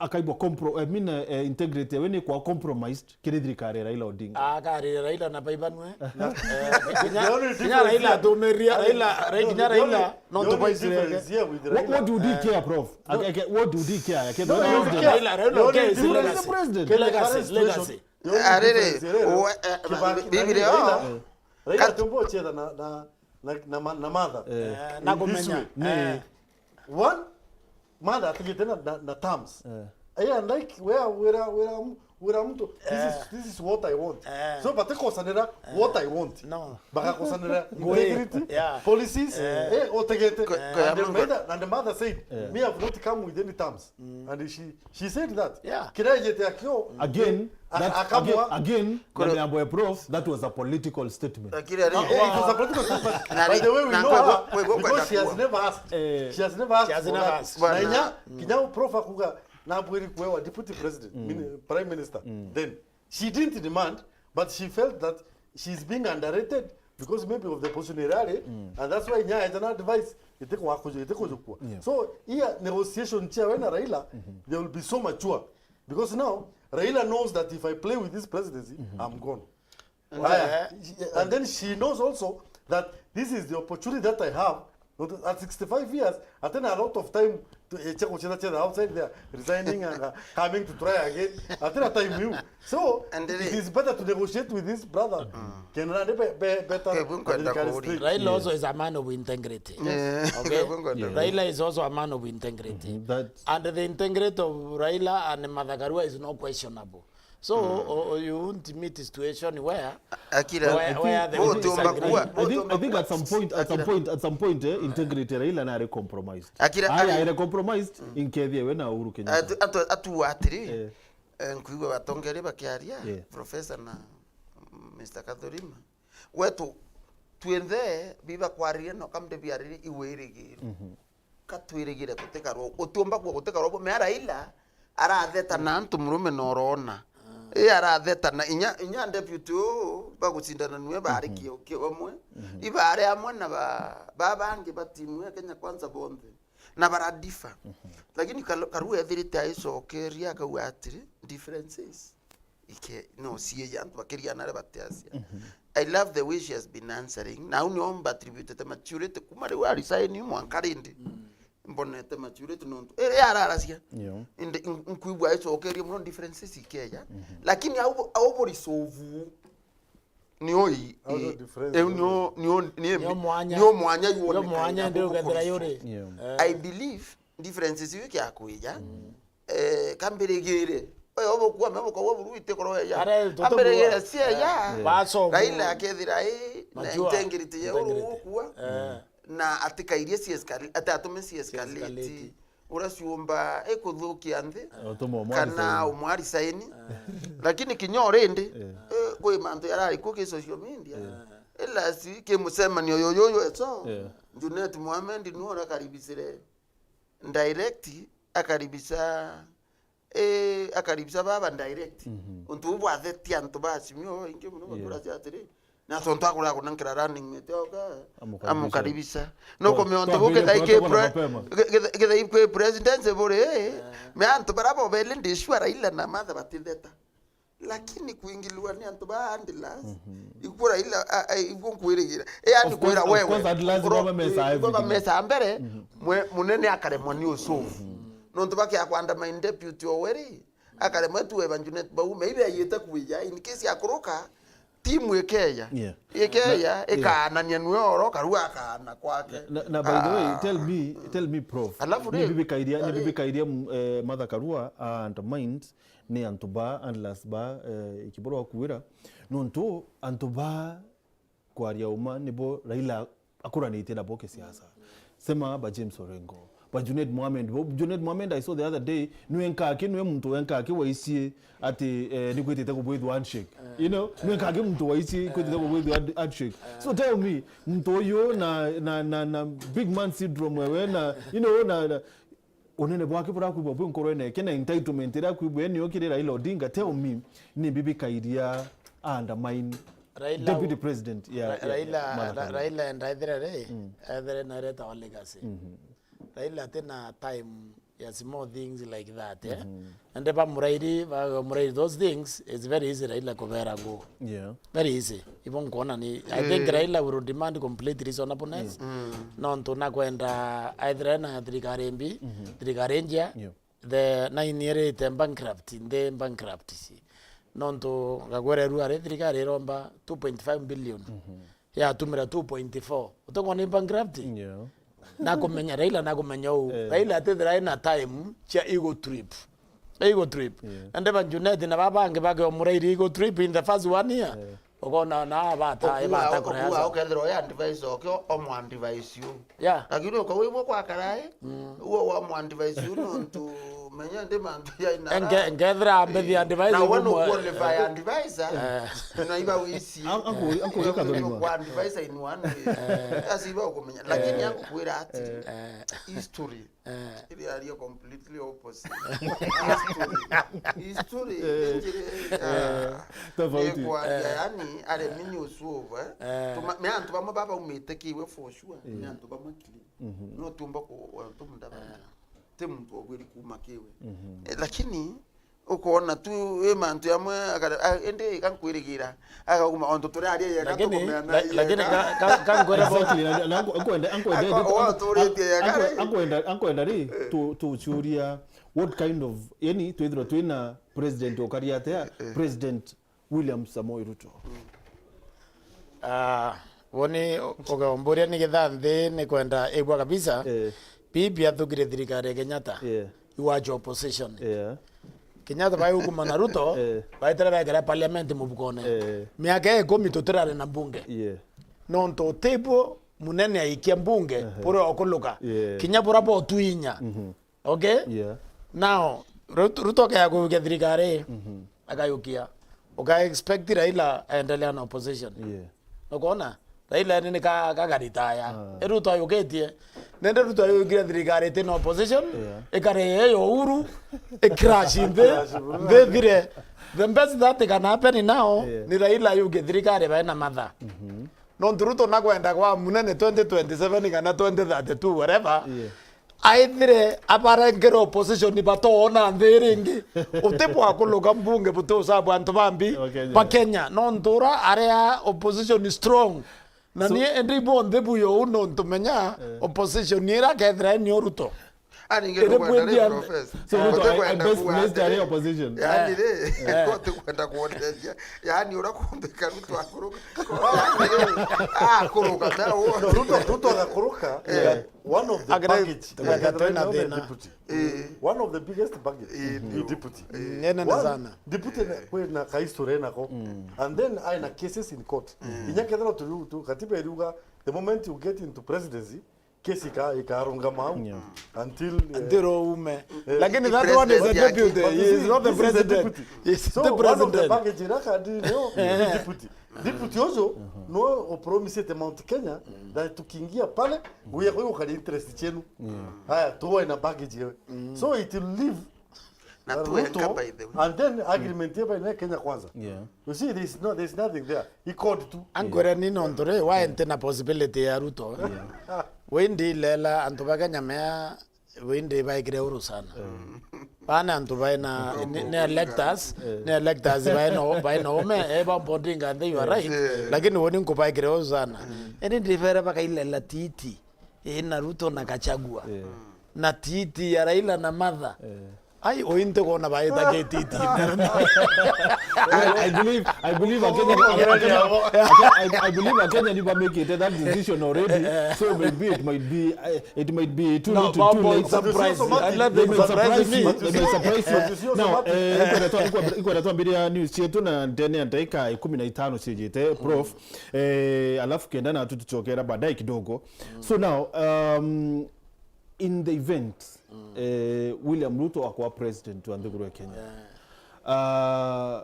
akaigua compro-, I mean, eh, integrity yawe ni kwa compromised kiri thirikari ya Raila Odinga? Akarire Raila na baibanwe. Eh, kinya, kinya Raila atumiria, Raila, Raila, kinya Raila, no tubaisireke. What, what do we care, prof? What do we care? No, Raila, Raila, okay, is legacy. Legacy, legacy. Arere, Biblia. Raila tumbo cheza na, na, na, na, na Martha. Eh, na kumenya. One, Martha atigite na, na, na terms. Eh. Aya, like, where, where, where, where mtu, this is, eh, this is what I want. Eh. So, batikosanira, eh, what I want. No. Bagakosanira integrity, yeah, policies, eh, utigite. And the mother, and the mother said, me, I have not come with any terms. Mm. And she, she said that. Yeah. Kirejete akio. Again, a-, that, akamwa. Again, again, na miambo ya prof, that was a political statement. Lakini ari, it was a political statement. By the way, we know her because she has never asked. Eh. She has never asked for that. She has never asked. Na inya, kinya prof akuga, nabwiri kwewa deputy president, prime minister. Then she didn't demand, but she felt that she's being underrated because maybe of the position irari, and that's why inya ejana advice itikwa kuju-, itikujukua. Yeah. So, here negotiation chia we na Raila, they will be so mature. Because now, Raila knows that if I play with this presidency, I'm gone. And then she knows also that this is the opportunity that I have Nontu at sixty-five years, atina a lot of time to, eh, cia gucetha cetha outside there, resigning and, uh, coming to try again. Atina time iu. So, and it is better to negotiate with this brother. Mm. Kenda nandi be, be, better. Raila also is a man of integrity. Okay? Raila is also a man of integrity. Mm-hmm. And the integrity of Raila and Martha Karua is not questionable. So, o-, o-, you won't meet a situation where, akira, where, where they will disagree. I think, I think at some point, at some point, at some point, eh, integrity ya Raila nari compromised. Akira, ari, ari compromised, mm, inkethia we na Uhuru Kenyatta. Atu, atu, atu atiri, eh, eh, nkuigua batongeria bakiaria, eh, Professor na, mm, Mister Kathurima. Wetu, twinthe biba kwariria no kamde biaririe iwirigiro. Mhm. Ka twirigire gutikarwa, utiumba kuuga gutikarwa ubu. Mea Raila aratheta na antu murume na urona. Ah. I aratheta na inya, inya deputy uu bagucindana nwe bari, mhm, kio, kio bamwe. Mhm. Ibari amwe na ba, ba bangi ba timu ya Kenya Kwanza bonthe. Na baradifa. Mhm. Lakini Kalu-, Karua ethirite aicokeria akauga atiri, differences. Ike, no, ciija antu bakiriana aria batiacia. Mhm. I love the way she has been answering. Na au nio mbattributete maturity kuma riu a resign mwanka rindi. Mm. Mbonete maturity nontu. Iri araracia. Yo. Indi in-, nkuigua aicokeria muno differences ikeja. Mhm. Lakini au, au buri sovu. Ni oi, au no i-, difference, eu no, nio, nio, ni nio mwanya. Nio mwanya yu nio mwanya ndio ukethira yuri. Yeah. Eh. I believe differences iu ikiakwija. Mm. Eh, kambirigire. Oyo obukua me bukagwa buru ite koro ya. Are, tutu ambirigire bua. Cia ya. Eh. Baso. Raila akethira i na integrity ya uru ukua. Eh. Na atikairie si escalate, ati atume si escalate. Uria ciumba ikuthukia nthi, kana umwari saini. Lakini kinya urindi, eh, kwi mantu yarari ku ki social media. Eh. Ila si ki mucemanio yuyu eto. Eh. Junet Mohamed nu urakaribisire direct, akaribisa, eh, akaribisa baba direct. Mhm. Untu bu bwathetia antu ba Azimio baingi muno, yeah, batura cia atiri, na tontu akura kunankira running mate oka, amukaribisa. Amukaribisa. No kwa, kumiontu kwa bu vile kethai ki kutoka pre-, mapema. Ke-, ke-, kethai kwi presidency buri, eh, me antu bara bobele ndishua Raila na Martha batitheta. Lakini kuingiliwa ni antu ba handlers, mhm, iku Raila, a, a, iku nkwirigira. E, yani of course, kwira of wewe, course, handlers baba mesa everything. Baba mesa mbere, mhm, mwe-, munene akaremwa ni usofu. Mhm. Nontu bakia kwandama in deputy oweri, akaremwa tu eba Junet bau, maybe ayite kuija, in case ya kuruka, timu ikeya. Yeah. Ikeya, na, yeah, ikaanania nwe oro, Karua akaana kwake. Na, na by the way, ah, tell me, tell me, Prof. Alafu ni riri, bibikairia, ni ari- bibikairia, mm, eh, Martha Karua, ah, undermined ni antu ba, handlers ba, eh, ikiboro akuira. Nontu antu ba kwaria uma nibo Raila akuranitie nabo kisiasa. Sema ba James Orengo, ba Junet Mohamed. Bo Junet Mohamed, I saw the other day, nwe nkaki, nwe muntu we nkaki waicie ati, eh, ni kwitite kubwithwa handshake. Eh. You know, nwe nkaki muntu waicie kwitite kubwithwa hand-, handshake. Eh. So tell me, muntu uyu na, na, na, na big man syndrome wewe na, you know, na, na, unene bwake burakwigua bwi nkorwene yake na entitlement iria akwigua niyo kiri Raila Odinga, tell me, ni bibikairia undermine Raila, Deputy President ya, Ra-, ya, Raila, ya Martha Ra-, Karua. Raila enda ethire ri, mm, ethire na reta wa legacy. Mhm. Raila atina time ya small things like that, eh? Mhm. Ende ba Murairi, ba Murairi, those things, it's very easy Raila kubera go. Yeah. Very easy. Ibo nkuona ni, I think, eh, Raila will demand complete reasonableness. Mm. Nontu nakwenda aithire na thirikari mbi, mhm, thirikari njia, yeah, the nine irite bankrupt, nthi bankruptcy. Nontu ngagwira ru ari thirikari iromba two point five billion. Mhm. Yatumira two point four. Utongwa ni bankrupt? Yeah. Nakumenya, Raila nakumenya uu. Eh. Raila atithira ena time cia ego trip. Ego trip. Yeah. Ende ba Junet na baba bangi bake omurairi ego trip in the first one year. Eh. Ukona na bata, okua, bata okua, kureza. Ukethirwa ya advice okio, omo advice you. Yeah. Lakini ukawibwa kwa karai, mm, uo wa mo advice you nontu menya ndi mantu ya inara. Enge-, ngethira mbethi, eh, advice na uwe no umwe, qualify, eh, advisor. Eh. Na iba wisi. Am-, am-, am-, am-, kwa advisor in one way. Eh. Asi iba ukumenya. Lakini, eh, yangu kwira ati, eh, history. Eh. Iri aria completely opposite. History. History, eh, injiri, eh, ah, tofauti. Ni kwaria, eh, yani, are mini usuva, eh. Eh. Tuma-, me antu bamwe baba umite kiwe for sure. Eh. Ni antu bamwe clean. Mhm. No tumba ku, wa tumda bana. Eh. Ti muntu obwiri kuma kiwe. Mhm. Eh, lakini, Ukoona tu wi mantu jamwe akare-, a-, indi gankwirigira, agauma ontu turi aria yega. Lakini, tukumea na la-, lakini yega. Ka-, ka-, ka nkwenda bo- Exactly, na, na nkwenda, nkwenda, Akwa-, waturitie yega, nkwenda, eh. Nkwenda, nkwenda ri, tu-, tuciuria, what kind of, yani, twithirwa twina president ukari atia? Eh, eh. President William Samoei Ruto. Ah, woni ugeomburia ni githa nthi ni kwenda igwa kabisa. Eh. Bibi athugire thirikari ya Kenyatta. Yeah. Iwacho opposition. Yeah. Kenyatta bai ukuma na Ruto, eh, baitire bekera parliament mubukone. Eh. Miaka ikumi tutirari na mbunge. Yeah. Nontu utibwo munene aikia mbunge, ehe, buri okuluka. Yeah. Kinya bura botu inya. Mhm. Okay? Yeah. Now, Ruto, Ruto akaya kuukia thirikari, mhm, akayukia. Uka expect Raila aendelea na opposition. Yeah. Ukona? Raila ni ka, kagaritaya. Ah. E Ruto ayukitie. Nende Ruto ayukire thirikari iti na opposition, yeah, ikare ye yo Uhuru, icrash nthi, nthi thire. The best that can happen now, yeah, ni Raila ayukie thirikari bae na matha. Mhm. Nontu Ruto nakwenda kwa munene twenty twenty-seven kana twenty thirty-two, whatever. Yeah. Aithire abarengere opposition batoona nthi ringi. Uti bwa kuluga mbunge buti usabu antu bambi ba Kenya. Ba Kenya. Nontu ura area opposition is strong. Na ni endi bonthe buyo u nontu menya, eh, opposition ira kethira ni Ruto. Ani nge iri tukwenda ri bwendi an- professor. So, Ruto, I, I best placed area opposition. Yani ri, eh, ko tukwenda kuonderia. Yani ura kumbika Ruto akuruka. Akuruka, na u- No, Ruto, Ruto agakuruka. Eh. One of the package, tukaga twina thina. Deputy. Eh. One of the biggest package. Eh, ni deputy. Eh. Nene na sana. Deputy na, kwi na ka history nako. Mm. And then aina cases in court. Mm. Inya kethira tu, tu, katiba iriuga, the moment you get into presidency, case ika, ikarungama au. Yeah. Until, eh, until ume. Eh. Lakini that one is a deputy. But you see, he is not the president. He is the president. So, one of the package ira kandi nio ni deputy. Deputy ucio, no upromisete Mount Kenya, that tukiingia pale, guya kwa gukari interest chenu. Yeah. Haya, tuwe na package yewe. So it will leave, na uh, tuenka, Ruto, by the way. And then agreement yewe na Kenya Kwanza. Yeah. You see, there is no, there is nothing there. He called tu. Ankwira ni nontu ri, wa nti na possibility ya Ruto. Yeah. Wendi lela antu ba Kenya mea Indi baikire uru sana. Mm. Bana antu baina, ni, ni electors, eh, ni electors baina, baina ume, eh, ba Odinga, and you are right. Eh. Lakini woni nkubaikire uru sana. Mm. Indi ndibere bakailela titi. Ii na Ruto na Gachagua. Eh. Na titi ya Raila na Martha. Eh. Ai, ointe kona baita ke titi. I, I believe, I believe Akenya, Akenya, I, I believe Akenya ni bamekite that decision already. So maybe it might be, eh, it might be too little, too late. Surprise. They may surprise you. They may surprise you. Now, eh, ikwenda twa-, ikwenda, ikwenda twambiria news cietu na ndene ya ndaika ikumi na itano ciejite, Prof. Eh, alafu kenda na tutuchokera baadaye kidogo. So now, um, in the event, eh, William Ruto akwa president wa nthiguru ya Kenya. Yeah. Ah,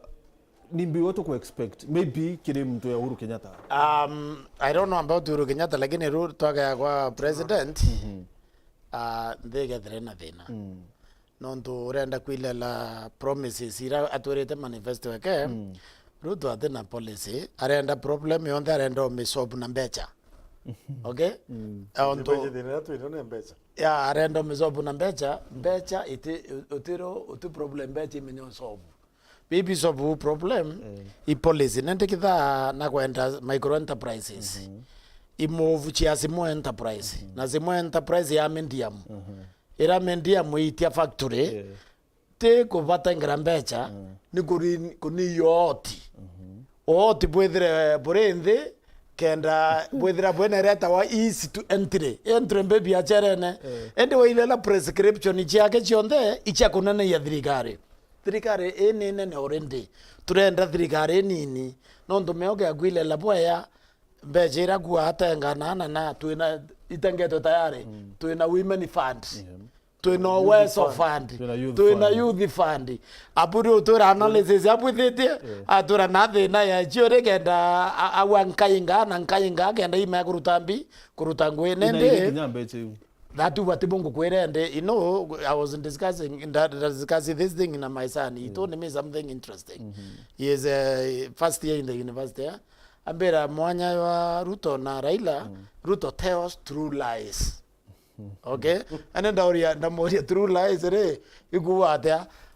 ni mbi wetu ku expect maybe kiri mtu ya Uhuru Kenyatta? Um, I don't know about Uhuru Kenyatta, lakini Ruto agea kwa president, ah, nthi igethire na thina. Mm. Nontu urenda kwilela promises ira atwirite manifesto yake, mm, Ruto atina policy, arenda problem yonthe arenda umisolve na mbecha. Okay? Mm. Ontu thina iria twina ni mbecha. Ya, arenda umisolve na mbecha, mbecha iti, utiro, uti problem mbecha imenya usolve. Maybe solve problem, eh, i policy. Nende kitha na kwenda micro enterprises. Mhm. I move chia small enterprise. Mhm. Na small enterprise ya medium. Mhm. Ira medium itia factory, yeah, ti kubatengera mbecha, mm, ni kuri-, kuniia ooti. Mhm. Ooti bwithire buri nthi, kenda bwithira bwina iria itawa ease to entry. Entry mbi biacherene. Eh. Indi wailela prescription ciake cionthe icia kuneneia thirikari. Thirikari ii ni nene already. Turenda thirikari inini. Nontu mioke ya kwilela bwea, mbecha iria kua atengana na, na twina itengetwe tayari. Mm. Twina women fund. Yeah. Twina Uwezo Fund. Twina youth fund. Twina youth fund. Abu riu twira analysis abwithitie, yeah, atwira na thina ya cio ri kenda a-, awa nkainga na nkainga kenda ima kuruta mbi, kuruta ngui. Ina nindi iri kinya mbecha iu. That what bungu kwira ndi, you know, I was discussing, nda-, nda-, discussing this thing na my son. He, yeah, told me something interesting. Mm-hmm. He is, uh, first year in the university, yeah? Ambira mwanya wa Ruto na Raila, mm, Ruto tells true lies. Okay? Ane ndauria, ndamuria true lies ri, ikuuga atia?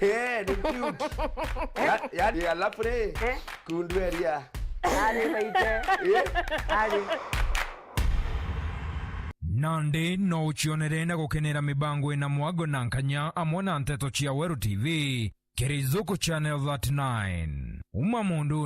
Eh, ni cute. Ya- yaani, alafu rĩ, Eh? Kundu area. Ari maite. Eh? Ari. Nandi no ucionere na gukenera mibango ina mwago na nkanya amwe na nteto cia Weru T V, kiri Zuku Channel thirty-nine. Uma mundu